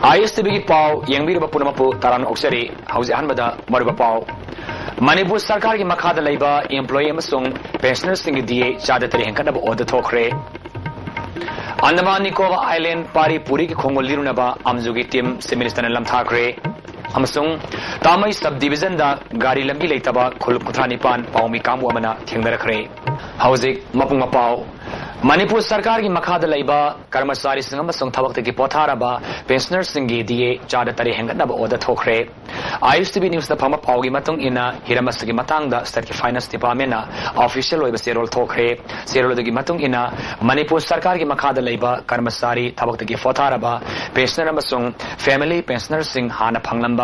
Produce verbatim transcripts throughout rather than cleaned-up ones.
ꯑꯥꯏ ꯑꯦꯁ T ꯚꯤꯒꯤ ꯄꯥꯎ ꯌꯦꯡꯕꯤꯔꯤꯕ ꯄꯨꯝꯅꯃꯛꯄꯨ ꯇꯔꯥꯝꯅ ꯑꯣꯛꯆꯔꯤ꯫ ꯍꯧꯖꯤꯛ ꯑꯍꯥꯟꯕꯗ ꯃꯔꯨꯑꯣꯏꯕ ꯄꯥꯎ꯫ ꯃꯅꯤꯄꯨꯔ ꯁꯔꯀꯥꯔꯒꯤ ꯃꯈꯥꯗ ꯂꯩꯕ employee ꯑꯃꯁꯨꯡ pensionerꯁꯤꯡꯒꯤ ꯗꯤ ꯑꯦ ꯆꯥꯗ ꯇꯔꯦꯠ ꯍꯦꯟꯒꯠꯅꯕ order ꯊꯣꯛꯈ꯭ꯔꯦ꯫ ꯑꯟꯗꯃꯥꯟ ꯅꯤꯀꯣꯕꯥꯔ Island ꯄꯥꯔꯤ ꯄꯨꯔꯤꯒꯤ ꯈꯣꯡꯒꯨꯜ ꯂꯤꯔꯨꯅꯕ ꯑꯝꯖꯨꯒꯤ team Chief Ministerꯅ ꯂꯝꯊꯥꯈ꯭ꯔꯦ꯫ ꯑꯃꯁꯨꯡ ꯇꯥꯃꯩ sub divisionꯗ ꯒꯥꯔꯤ ꯂꯝꯕꯤ ꯂꯩꯇꯕ ꯈꯨꯜ ꯀꯨꯟꯊ꯭ꯔꯥ ꯅꯤꯄꯥꯟ ꯄꯥꯎꯃꯤ ꯀꯥꯡꯕꯨ ꯑꯃꯅ ꯊꯦꯡꯅꯔꯛꯈ꯭ꯔꯦ꯫ ꯍꯧꯖꯤꯛ ꯃꯄꯨꯡ ꯃꯄꯥꯎ꯫ ꯃꯅꯤꯄꯨꯔ ꯁꯔꯀꯥꯔꯒꯤ ꯃꯈꯥꯗ ꯂꯩꯕ ꯀꯔꯃꯆꯥꯔꯤꯁꯤꯡ ꯑꯃꯁꯨꯡ ꯊꯕꯛꯇꯒꯤ ꯄꯣꯊꯥꯔꯕ pensionerꯁꯤꯡꯒꯤ ꯗꯤ ꯑꯦ ꯆꯥꯗ ꯇꯔꯦꯠ ꯍꯦꯟꯒꯠꯅꯕ order ꯊꯣꯛꯈ꯭ꯔꯦ꯫ ꯑꯥꯏ ꯑꯦꯁ ꯇꯤ ꯚꯤ Newsꯇ ꯐꯪꯕ ꯄꯥꯎꯒꯤ ꯃꯇꯨꯡ ꯏꯟꯅ, ꯍꯤꯔꯝ ꯑꯁꯤꯒꯤ ꯃꯇꯥꯡꯗ stateꯀꯤ Finance Departmentꯅ official ꯑꯣꯏꯕ ꯆꯦꯔꯣꯜ ꯊꯣꯛꯈ꯭ꯔꯦ꯫ ꯆꯦꯔꯣꯜ ꯑꯗꯨꯒꯤ ꯃꯇꯨꯡ ꯏꯟꯅ, ꯃꯅꯤꯄꯨꯔ ꯁꯔꯀꯥꯔꯒꯤ ꯃꯈꯥꯗ ꯂꯩꯕ ꯀꯔꯃꯆꯥꯔꯤ, ꯊꯕꯛꯇꯒꯤ ꯄꯣꯊꯥꯔꯕ pensioner ꯑꯃꯁꯨꯡ family pensionerꯁꯤꯡ ꯍꯥꯟꯅ ꯐꯪꯂꯝꯕ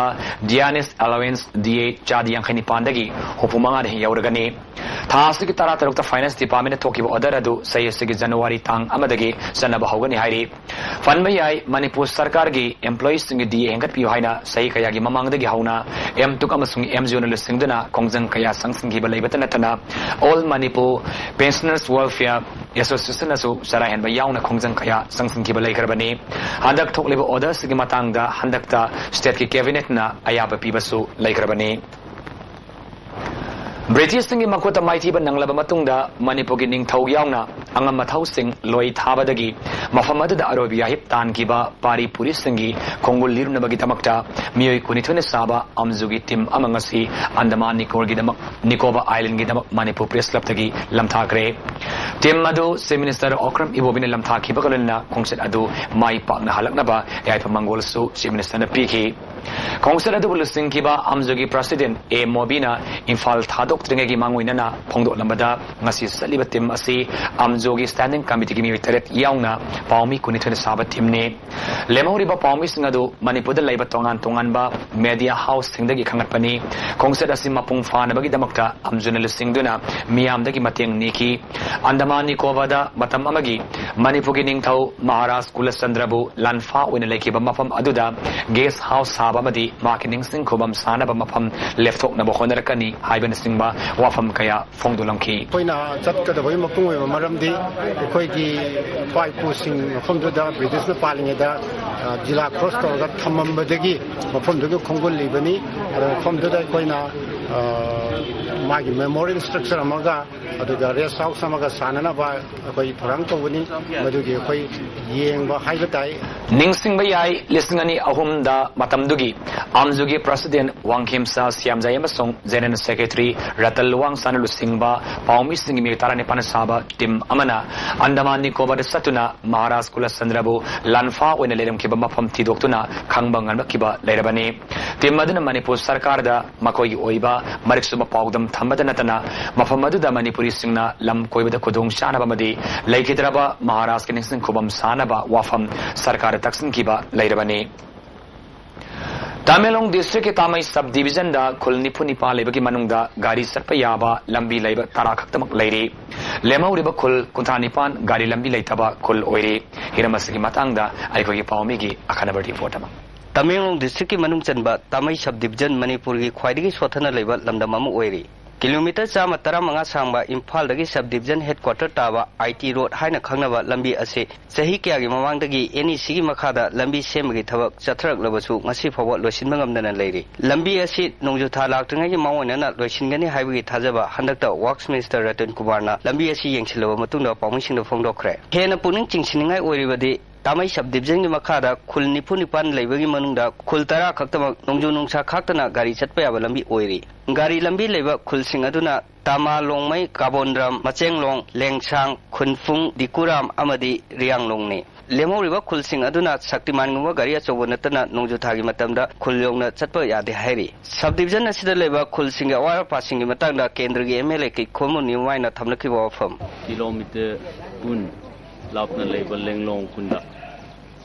dearness allowance ꯗꯤ ꯑꯦ ꯆꯥꯗ ꯌꯥꯡꯈꯩ ꯅꯤꯄꯥꯟꯗꯒꯤ ꯍꯨꯝꯐꯨ ꯃꯉꯥꯗ ꯍꯦꯟ ꯌꯧꯔꯒꯅꯤ꯫ ꯊꯥ ꯑꯁꯤꯒꯤ ꯇꯔꯥ ꯇꯔꯨꯛꯇ Finance Departmentꯅ ꯊꯣꯛꯈꯤꯕ order ꯑꯗꯨ ꯆꯍꯤ ꯑꯁꯤꯒꯤ January ꯇꯥꯡ ꯑꯃꯗꯒꯤ ꯆꯠꯅꯕ ꯍꯧꯒꯅꯤ ꯍꯥꯏꯔꯤ꯫ ꯄꯟꯕ ꯌꯥꯏ, ꯃꯅꯤꯄꯨꯔ ꯁꯔꯀꯥꯔꯒꯤ employeeꯁꯤꯡꯒꯤ ꯗꯤ ꯑꯦ ꯍꯦꯟꯒꯠꯄꯤꯌꯨ ꯍꯥꯏꯅ ꯆꯍꯤ ꯀꯌꯥꯒꯤ ꯃꯃꯥꯡꯗꯒꯤ ꯍꯧꯅ ꯑꯦꯝꯇꯨꯛ ꯑꯃꯁꯨꯡ ꯑꯦꯝꯖꯤꯑꯣꯅ ꯂꯨꯆꯤꯡꯗꯨꯅ ꯈꯣꯡꯖꯪ ꯀꯌꯥ ꯆꯪꯁꯤꯟꯈꯤꯕ ꯂꯩꯕꯇ ꯅꯠꯇꯅ, All Manipur Pensioners Welfare Associationꯅꯁꯨ ꯆꯔꯥ ꯍꯦꯟꯕ ꯌꯥꯎꯅ ꯈꯣꯡꯖꯪ ꯀꯌꯥ ꯆꯪꯁꯤꯟꯈꯤꯕ ꯂꯩꯈ꯭ꯔꯕꯅꯤ꯫ ꯍꯟꯗꯛ ꯊꯣꯛꯂꯤꯕ orderꯁꯤꯒꯤ ꯃꯇꯥꯡꯗ ꯍꯟꯗꯛꯇ stateꯀꯤ cabinetꯅ ꯑꯌꯥꯕ ꯄꯤꯕꯁꯨ ꯂꯩꯈ꯭ꯔꯕꯅꯤ꯫ ꯕ꯭ꯔꯤꯇꯤꯁꯁꯤꯡꯒꯤ ꯃꯈꯨꯠꯇ ꯃꯥꯏꯊꯤꯕ ꯅꯪꯂꯕ ꯃꯇꯨꯡꯗ, ꯃꯅꯤꯄꯨꯔꯒꯤ ꯅꯤꯡꯊꯧ ꯌꯥꯎꯅ ꯑꯉꯝ ꯑꯊꯧꯁꯤꯡ ꯂꯣꯏ ꯊꯥꯕꯗꯒꯤ ꯃꯐꯝ ꯑꯗꯨꯗ ꯑꯔꯣꯏꯕ ꯌꯥꯍꯤꯞ ꯇꯥꯟꯈꯤꯕ ꯄꯥꯔꯤ ꯄꯨꯔꯤꯁꯤꯡꯒꯤ ꯈꯣꯡꯒꯨꯜ ꯂꯤꯔꯨꯅꯕꯒꯤꯗꯃꯛꯇ ꯃꯤꯑꯣꯏ ꯀꯨꯟꯅꯤꯊꯣꯏꯅ ꯁꯥꯕ ꯑꯝꯖꯨꯒꯤ team ꯑꯃ ꯉꯁꯤ ꯑꯟꯗꯃꯥꯟ ꯅꯤꯀꯣꯔꯒꯤꯗꯃꯛ, ꯅꯤꯀꯣꯕꯥꯔ Islandꯒꯤꯗꯃꯛ ꯃꯅꯤꯄꯨꯔ Press Clubꯇꯒꯤ ꯂꯝꯊꯥꯈ꯭ꯔꯦ꯫ Team ꯑꯗꯨ Chief Minister ꯑꯣꯀ꯭ꯔꯝ ꯏꯕꯣꯕꯤꯅ ꯂꯝꯊꯥꯈꯤꯕꯒ ꯂꯣꯏꯅꯅ ꯈꯣꯡꯆꯠ ꯑꯗꯨ ꯃꯥꯏ ꯄꯥꯛꯅ ꯍꯜꯂꯛꯅꯕ ꯌꯥꯏꯐ ꯃꯪꯒꯣꯜꯁꯨ Chief Ministerꯅ ꯄꯤꯈꯤ꯫ ꯈꯣꯡꯆꯠ ꯑꯗꯨꯕꯨ ꯂꯨꯆꯤꯡꯈꯤꯕ ꯑꯝꯖꯨꯒꯤ President ꯑꯦ ꯃꯣꯕꯤꯅ ꯏꯝꯐꯥꯜ ꯊꯥꯗꯣꯛꯇ꯭ꯔꯤꯉꯩꯒꯤ ꯃꯥꯡꯑꯣꯏꯅꯅ ꯐꯣꯡꯗꯣꯛꯂꯝꯕꯗ, ꯉꯁꯤ ꯆꯠꯂꯤꯕ team ꯑꯁꯤ ꯑꯝꯖꯨꯒꯤ Standing Committeeꯒꯤ ꯃꯤꯑꯣꯏ ꯇꯔꯦꯠ ꯌꯥꯎꯅ ꯄꯥꯎꯃꯤ ꯀꯨꯟꯅꯤꯊꯣꯏꯅ ꯁꯥꯕ teamꯅꯤ꯫ ꯂꯦꯝꯍꯧꯔꯤꯕ ꯄꯥꯎꯃꯤꯁꯤꯡ ꯑꯗꯨ ꯃꯅꯤꯄꯨꯔꯗ ꯂꯩꯕ ꯇꯣꯉꯥꯟ ꯇꯣꯉꯥꯟꯕ media houseꯁꯤꯡꯗꯒꯤ ꯈꯪꯒꯠꯄꯅꯤ꯫ ꯈꯣꯡꯆꯠ ꯑꯁꯤ ꯃꯄꯨꯡ ꯐꯥꯅꯕꯒꯤꯗꯃꯛꯇ ꯑꯝꯖꯨꯅ ꯂꯨꯆꯤꯡꯗꯨꯅ ꯃꯤꯌꯥꯝꯗꯒꯤ ꯃꯇꯦꯡ ꯅꯤꯈꯤ꯫ ꯑꯟꯗꯃꯥꯟ ꯅꯤꯀꯣꯕꯥꯔꯗ ꯃꯇꯝ ꯑꯃꯒꯤ ꯃꯅꯤꯄꯨꯔꯒꯤ ꯅꯤꯡꯊꯧ ꯃꯍꯥꯔꯥꯖ ꯀꯨꯂꯆꯟꯗ꯭ꯔꯕꯨ ꯂꯥꯟꯐꯥ ꯑꯣꯏꯅ ꯂꯩꯈꯤꯕ ꯃꯐꯝ ꯑꯗꯨꯗ guest house ꯁꯥꯕ ꯑꯃꯗꯤ ꯃꯍꯥꯛꯀꯤ ꯅꯤꯡꯁꯤꯡ ꯈꯨꯕꯝ ꯁꯥꯅꯕ ꯃꯐꯝ ꯂꯦꯞꯊꯣꯛꯅꯕ ꯍꯣꯠꯅꯔꯛꯀꯅꯤ ꯍꯥꯏꯕꯅꯆꯤꯡꯕ ꯋꯥꯐꯝ ꯀꯌꯥ ꯐꯣꯡꯗꯣꯛꯂꯝꯈꯤ꯫ ꯑꯩꯈꯣꯏꯅ ꯆꯠꯀꯗꯕꯒꯤ ꯃꯄꯨꯡ ꯑꯣꯏꯕ ꯃꯔꯝꯗꯤ ꯑꯩꯈꯣꯏꯒꯤ ꯏꯄꯥ ꯏꯄꯨꯁꯤꯡ ꯃꯐꯝꯗꯨꯗ ꯕ꯭ꯔꯤꯇꯤꯁꯅ ꯄꯥꯜꯂꯤꯉꯩꯗ, ꯑ, ꯖꯤꯂꯥ ꯀ꯭ꯔꯣꯁ ꯇꯧꯔꯒ ꯊꯝꯃꯝꯕꯗꯒꯤ ꯃꯐꯝꯗꯨꯒꯤ ꯈꯣꯡꯒꯨꯜ ꯂꯤꯕꯅꯤ꯫ ꯑꯗꯣ ꯃꯐꯝꯗꯨꯗ ꯑꯩꯈꯣꯏꯅ, ꯑ, ꯃꯥꯒꯤ ꯃꯦꯃꯣꯔꯤꯌꯦꯜ ꯁ꯭ꯇ꯭ꯔꯛꯆꯔ ꯑꯃꯒ ꯑꯗꯨꯒ ꯔꯦꯁ ꯍꯥꯎꯁ ꯑꯃꯒ ꯁꯥꯟꯅꯅꯕ ꯑꯩꯈꯣꯏ ꯊꯧꯔꯥꯡ ꯇꯧꯒꯅꯤ꯫ ꯃꯗꯨꯒꯤ ꯑꯩꯈꯣꯏ ꯌꯦꯡꯕ ꯍꯥꯏꯕ ꯇꯥꯏ꯫ ꯅꯤꯡꯁꯤꯡꯕ ꯌꯥꯏ, ꯂꯤꯁꯤꯡ ꯑꯅꯤ ꯑꯍꯨꯝꯗ ꯃꯇꯝꯗꯨꯒꯤ ꯑꯝꯖꯨꯒꯤ ꯄ꯭ꯔꯁꯤꯗꯦꯟ ꯋꯥꯡꯈꯦꯝꯆꯥ ꯁꯤꯌꯥꯝꯖꯥꯏ ꯑꯃꯁꯨꯡ ꯖꯦꯅꯔꯦꯜ ꯁꯦꯀ꯭ꯔꯦꯇꯔꯤ ꯔꯇꯟ ꯂꯨꯋꯥꯡꯁꯥꯅ ꯂꯨꯆꯤꯡꯕ ꯄꯥꯎꯃꯤꯁꯤꯡꯒꯤ ꯃꯤꯑꯣꯏ ꯇꯔꯥꯅꯤꯄꯥꯟꯅ ꯁꯥꯕ ꯇꯤꯝ ꯑꯃꯅ ꯑꯟꯗꯃꯥꯟ ꯅꯤꯀꯣꯕꯥꯔꯗ ꯆꯠꯇꯨꯅ ꯃꯍꯥꯔꯥꯖ ꯀꯨꯂꯆꯟꯗ꯭ꯔꯕꯨ ꯂꯥꯟꯐꯥ ꯑꯣꯏꯅ ꯂꯩꯔꯝꯈꯤꯕ ꯃꯐꯝ ꯊꯤꯗꯣꯛꯇꯨꯅ ꯈꯪꯕ ꯉꯝꯂꯛꯈꯤꯕ ꯂꯩꯔꯕꯅꯤ꯫ ꯇꯤꯝ ꯑꯗꯨꯅ ꯃꯅꯤꯄꯨꯔ ꯁꯔꯀꯥꯔꯗ ꯃꯈꯣꯏꯒꯤ ꯑꯣꯏꯕ ꯃꯔꯤꯛ ꯆꯨꯝꯕ ꯄꯥꯎꯗꯝ ꯊꯝꯕꯇ ꯅꯠꯇꯅ ꯃꯐꯝ ꯑꯗꯨꯗ ꯃꯅꯤꯄꯨꯔꯤꯁꯤꯡꯅ ꯂꯝ ꯀꯣꯏꯕꯗ ꯈꯨꯗꯣꯡ ꯆꯥꯅꯕ ꯑꯃꯗꯤ ꯂꯩꯈꯤꯗ꯭ꯔꯕ ꯃꯍꯥꯔꯥꯖꯀꯤ ꯅꯤꯡꯁꯤꯡ ꯈꯨꯕꯝ ꯁꯥꯅꯕ ꯋꯥꯐꯝ ꯁꯔꯀꯥꯔꯗ ꯇꯛꯁꯤꯟꯈꯤꯕ ꯂꯩꯔꯕꯅꯤ꯫ ꯇꯃꯦꯡꯂꯣꯡ ꯗꯤꯁꯇ꯭ꯔꯤꯛꯀꯤ ꯇꯥꯃꯩ ꯁꯕ ꯗꯤꯕꯤꯖꯟꯗ ꯈꯨꯜ ꯅꯤꯐꯨ ꯅꯤꯄꯥꯟ ꯂꯩꯕꯒꯤ ꯃꯅꯨꯡꯗ ꯒꯥꯔꯤ ꯆꯠꯄ ꯌꯥꯕ ꯂꯝꯕꯤ ꯂꯩꯕ ꯇꯔꯥ ꯈꯛꯇꯃꯛ ꯂꯩꯔꯤ꯫ ꯂꯦꯝꯍꯧꯔꯤꯕ ꯈꯨꯜ ꯀꯨꯟꯊ꯭ꯔꯥ ꯅꯤꯄꯥꯟ ꯒꯥꯔꯤ ꯂꯝꯕꯤ ꯂꯩꯇꯕ ꯈꯨꯜ ꯑꯣꯏꯔꯤ꯫ ꯍꯤꯔꯝ ꯑꯁꯤꯒꯤ ꯃꯇꯥꯡꯗ ꯑꯩꯈꯣꯏꯒꯤ ꯄꯥꯎꯃꯤꯒꯤ ꯑꯈꯟꯅꯕ ꯔꯤꯄꯣꯔꯠ ꯑꯃ꯫ ꯇꯃꯦꯡꯂꯣꯡ ꯗꯤꯁꯇ꯭ꯔꯤꯛꯀꯤ ꯃꯅꯨꯡ ꯆꯟꯕ ꯇꯥꯃꯩ ꯁꯕ ꯗꯤꯕꯤꯖꯟ ꯃꯅꯤꯄꯨꯔꯒꯤ ꯈ꯭ꯋꯥꯏꯗꯒꯤ ꯁꯣꯠꯊꯅ ꯂꯩꯕ ꯂꯝꯗꯝ ꯑꯃ ꯑꯣꯏꯔꯤ꯫ ꯀꯤꯂꯣꯃꯤꯇꯔ ꯆꯥꯝꯃ ꯇꯔꯥꯃꯉꯥ ꯁꯥꯡꯕ ꯏꯝꯐꯥꯜꯗꯒꯤ ꯁꯕ ꯗꯤꯕꯤꯖꯟ ꯍꯦꯗꯀ꯭ꯋꯥꯇꯔ ꯇꯥꯕ ꯑꯥꯏ ꯇꯤ ꯔꯣꯗ ꯍꯥꯏꯅ ꯈꯪꯅꯕ ꯂꯝꯕꯤ ꯑꯁꯤ ꯆꯍꯤ ꯀꯌꯥꯒꯤ ꯃꯃꯥꯡꯗꯒꯤ ꯑꯦꯟ ꯏ ꯁꯤꯒꯤ ꯃꯈꯥꯗ ꯂꯝꯕꯤ ꯁꯦꯝꯕꯒꯤ ꯊꯕꯛ ꯆꯠꯊꯔꯛꯂꯕꯁꯨ ꯉꯁꯤ ꯐꯥꯎꯕ ꯂꯣꯏꯁꯤꯟꯕ ꯉꯝꯗꯅ ꯂꯩꯔꯤ꯫ ꯂꯝꯕꯤ ꯑꯁꯤ ꯅꯣꯡꯖꯨꯊꯥ ꯂꯥꯛꯇ꯭ꯔꯤꯉꯩꯒꯤ ꯃꯥꯡꯑꯣꯏꯅꯅ ꯂꯣꯏꯁꯤꯟꯒꯅꯤ ꯍꯥꯏꯕꯒꯤ ꯊꯥꯖꯕ ꯍꯟꯗꯛꯇ ꯋꯥꯔꯛꯁ ꯃꯤꯅꯤꯁꯇꯔ ꯔꯇꯟ ꯀꯨꯃꯥꯔꯅ ꯂꯝꯕꯤ ꯑꯁꯤ ꯌꯦꯡꯁꯤꯜꯂꯕ ꯃꯇꯨꯡꯗ ꯄꯥꯎꯃꯤꯁꯤꯡꯗ ꯐꯣꯡꯗꯣꯛꯈ꯭ꯔꯦ꯫ ꯍꯦꯟꯅ ꯄꯨꯛꯅꯤꯡ ꯆꯤꯡꯁꯤꯟꯅꯤꯡꯉꯥꯏ ꯑꯣꯏꯔꯤꯕꯗꯤ ꯇꯥꯃꯩ ꯁꯕ ꯗꯤꯕꯤꯖꯟꯒꯤ ꯃꯈꯥꯗ ꯈꯨꯜ ꯅꯤꯐꯨ ꯅꯤꯄꯥꯟ ꯂꯩꯕꯒꯤ ꯃꯅꯨꯡꯗ ꯈꯨꯜ ꯇꯔꯥ ꯈꯛꯇꯃꯛ ꯅꯣꯡꯖꯨ ꯅꯨꯡꯁꯥ ꯈꯥꯛꯇꯅ ꯒꯥꯔꯤ ꯆꯠꯄ ꯌꯥꯕ ꯂꯝꯕꯤ ꯑꯣꯏꯔꯤ꯫ ꯒꯥꯔꯤ ꯂꯝꯕꯤ ꯂꯩꯕ ꯈꯨꯜꯁꯤꯡ ꯑꯗꯨꯅ ꯇꯥꯃꯥ, ꯂꯣꯡꯃꯩ, ꯀꯥꯕꯣꯟꯗ꯭ꯔꯝ, ꯃꯆꯦꯡꯂꯣꯡ, ꯂꯦꯡꯁꯥꯡ, ꯈꯨꯟꯐꯨꯡ, ꯗꯤꯀꯨꯔꯥꯝ ꯑꯃꯗꯤ ꯔꯤꯌꯥꯡꯂꯣꯡꯅꯤ꯫ ꯂꯦꯝꯍꯧꯔꯤꯕ ꯈꯨꯜꯁꯤꯡ ꯑꯗꯨꯅ ꯁꯛꯇꯤꯃꯥꯟꯒꯨꯝꯕ ꯒꯥꯔꯤ ꯑꯆꯧꯕ ꯅꯠꯇꯅ ꯅꯣꯡꯖꯨ ꯊꯥꯒꯤ ꯃꯇꯝꯗ ꯈꯨꯜ ꯌꯧꯅ ꯆꯠꯄ ꯌꯥꯗꯦ ꯍꯥꯏꯔꯤ꯫ ꯁꯕ ꯗꯤꯕꯤꯖꯟ ꯑꯁꯤꯗ ꯂꯩꯕ ꯈꯨꯜꯁꯤꯡꯒꯤ ꯑꯋꯥꯠ ꯑꯄꯥꯁꯤꯡꯒꯤ ꯃꯇꯥꯡꯗ ꯀꯦꯟꯗ꯭ꯔꯒꯤ ꯑꯦꯝ ꯑꯦꯜ ꯑꯦ ꯀꯤꯈꯣꯃꯨ ꯅꯤꯌꯨꯃꯥꯏꯅ ꯊꯝꯂꯛꯈꯤꯕ ꯋꯥꯐꯝ꯫ ꯀꯤꯂꯣꯃꯤꯇꯔ ꯀꯨꯟ ꯂꯥꯞꯅ ꯂꯩꯕ ꯂꯦꯡꯂꯣꯡ ꯈꯨꯟꯗ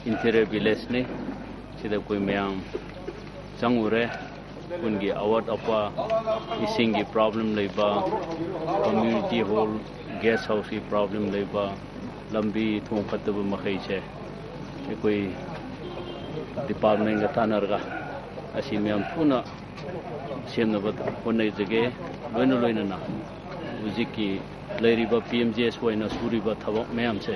interior village ꯅꯤ꯫ ꯁꯤꯗ ꯑꯩꯈꯣꯏ ꯃꯌꯥꯝ ꯆꯪꯉꯨꯔꯦ꯫ ꯈꯨꯟꯒꯤ ꯑꯋꯥꯠ ꯑꯄꯥ, ꯏꯁꯤꯡꯒꯤ problem ꯂꯩꯕ, community hall, guest houseꯀꯤ problem ꯂꯩꯕ, ꯂꯝꯕꯤ ꯊꯣꯡ ꯐꯠꯇꯕ ꯃꯈꯩꯁꯦ ꯑꯩꯈꯣꯏ departmentꯒ ꯇꯥꯟꯅꯔꯒ ꯑꯁꯤ ꯃꯌꯥꯝ ꯊꯨꯅ ꯁꯦꯝꯅꯕ ꯍꯣꯠꯅꯖꯒꯦ꯫ ꯂꯣꯏꯅ ꯂꯣꯏꯅꯅ ꯍꯧꯖꯤꯛꯀꯤ ꯂꯩꯔꯤꯕ ꯄꯤ ꯑꯦꯝ ꯖꯤ ꯑꯦꯁ ꯋꯥꯏꯅ ꯁꯨꯔꯤꯕ ꯊꯕꯛ ꯃꯌꯥꯝꯁꯦ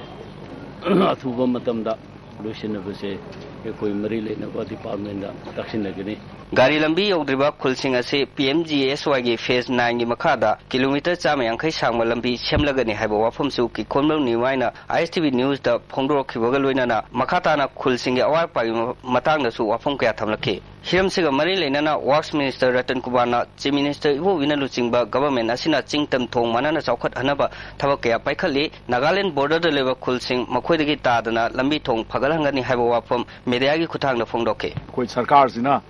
ꯑꯊꯨꯕ ꯃꯇꯝꯗ ꯂꯣꯏꯁꯤꯟꯅꯕꯁꯦ ꯑꯩꯈꯣꯏ ꯃꯔꯤ ꯂꯩꯅꯕ ꯗꯤꯄꯥꯔꯠꯃꯦꯟꯗ ꯇꯥꯛꯁꯤꯟꯅꯒꯅꯤ꯫ ꯒꯥꯔꯤ ꯂꯝꯕꯤ ꯌꯧꯗ꯭ꯔꯤꯕ ꯈꯨꯜꯁꯤꯡ ꯑꯁꯤ ꯄꯤ ꯑꯦꯝ ꯖꯤ ꯑꯦꯁ ꯋꯥꯏꯒꯤ ꯐꯦꯖ ꯅꯥꯏꯟꯒꯤ ꯃꯈꯥꯗ ꯀꯤꯂꯣꯃꯤꯇꯔ ꯆꯥꯝꯃ ꯌꯥꯡꯈꯩ ꯁꯥꯡꯕ ꯂꯝꯕꯤ ꯁꯦꯝꯂꯒꯅꯤ ꯍꯥꯏꯕ ꯋꯥꯐꯝꯁꯨ ꯀꯤꯈꯣꯝꯂꯧ ꯅꯤꯋꯥꯏꯅ ꯑꯥꯏ ꯑꯦꯁ ꯇꯤ ꯚꯤ ꯅ꯭ꯌꯨꯁꯇ ꯐꯣꯡꯗꯣꯔꯛꯈꯤꯕꯒ ꯂꯣꯏꯅꯅ ꯃꯈꯥ ꯇꯥꯅ ꯈꯨꯜꯁꯤꯡꯒꯤ ꯑꯋꯥꯠ ꯑꯄꯥꯒꯤ ꯃꯇꯥꯡꯗꯁꯨ ꯋꯥꯐꯝ ꯀꯌꯥ ꯊꯝꯂꯛꯈꯤ꯫ ꯍꯤꯔꯝꯁꯤꯒ ꯃꯔꯤ ꯂꯩꯅꯅ ꯋꯥꯔꯛꯁ ꯃꯤꯅꯤꯁꯇꯔ ꯔꯇꯟ ꯀꯨꯃꯥꯔꯅ ꯆꯤꯐ ꯃꯤꯅꯤꯁꯇꯔ ꯏꯕꯣꯕꯤꯅ ꯂꯨꯆꯤꯡꯕ ꯒꯚꯔꯟꯃꯦꯟꯠ ꯑꯁꯤꯅ ꯆꯤꯡ ꯇꯝ ꯊꯣꯡ ꯃꯥꯟꯅꯅ ꯆꯥꯎꯈꯠꯍꯟꯅꯕ ꯊꯕꯛ ꯀꯌꯥ ꯄꯥꯏꯈꯠꯂꯤ꯫ ꯅꯥꯒꯥꯂꯦꯟꯗ ꯕꯣꯔꯗꯔꯗ ꯂꯩꯕ ꯈꯨꯜꯁꯤꯡ ꯃꯈꯣꯏꯗꯒꯤ ꯇꯥꯗꯅ ꯂꯝꯕꯤ ꯊꯣꯡ ꯐꯒꯠꯍꯟꯒꯅꯤ ꯍꯥꯏꯕ ꯋꯥꯐꯝ ꯃꯦꯗꯤꯌꯥꯒꯤ ꯈꯨꯠꯊꯥꯡꯗ ꯐꯣꯡꯗꯣꯛꯈꯤ꯫ ꯑꯩꯈꯣꯏ ꯁꯔꯀꯥꯔꯁꯤꯅ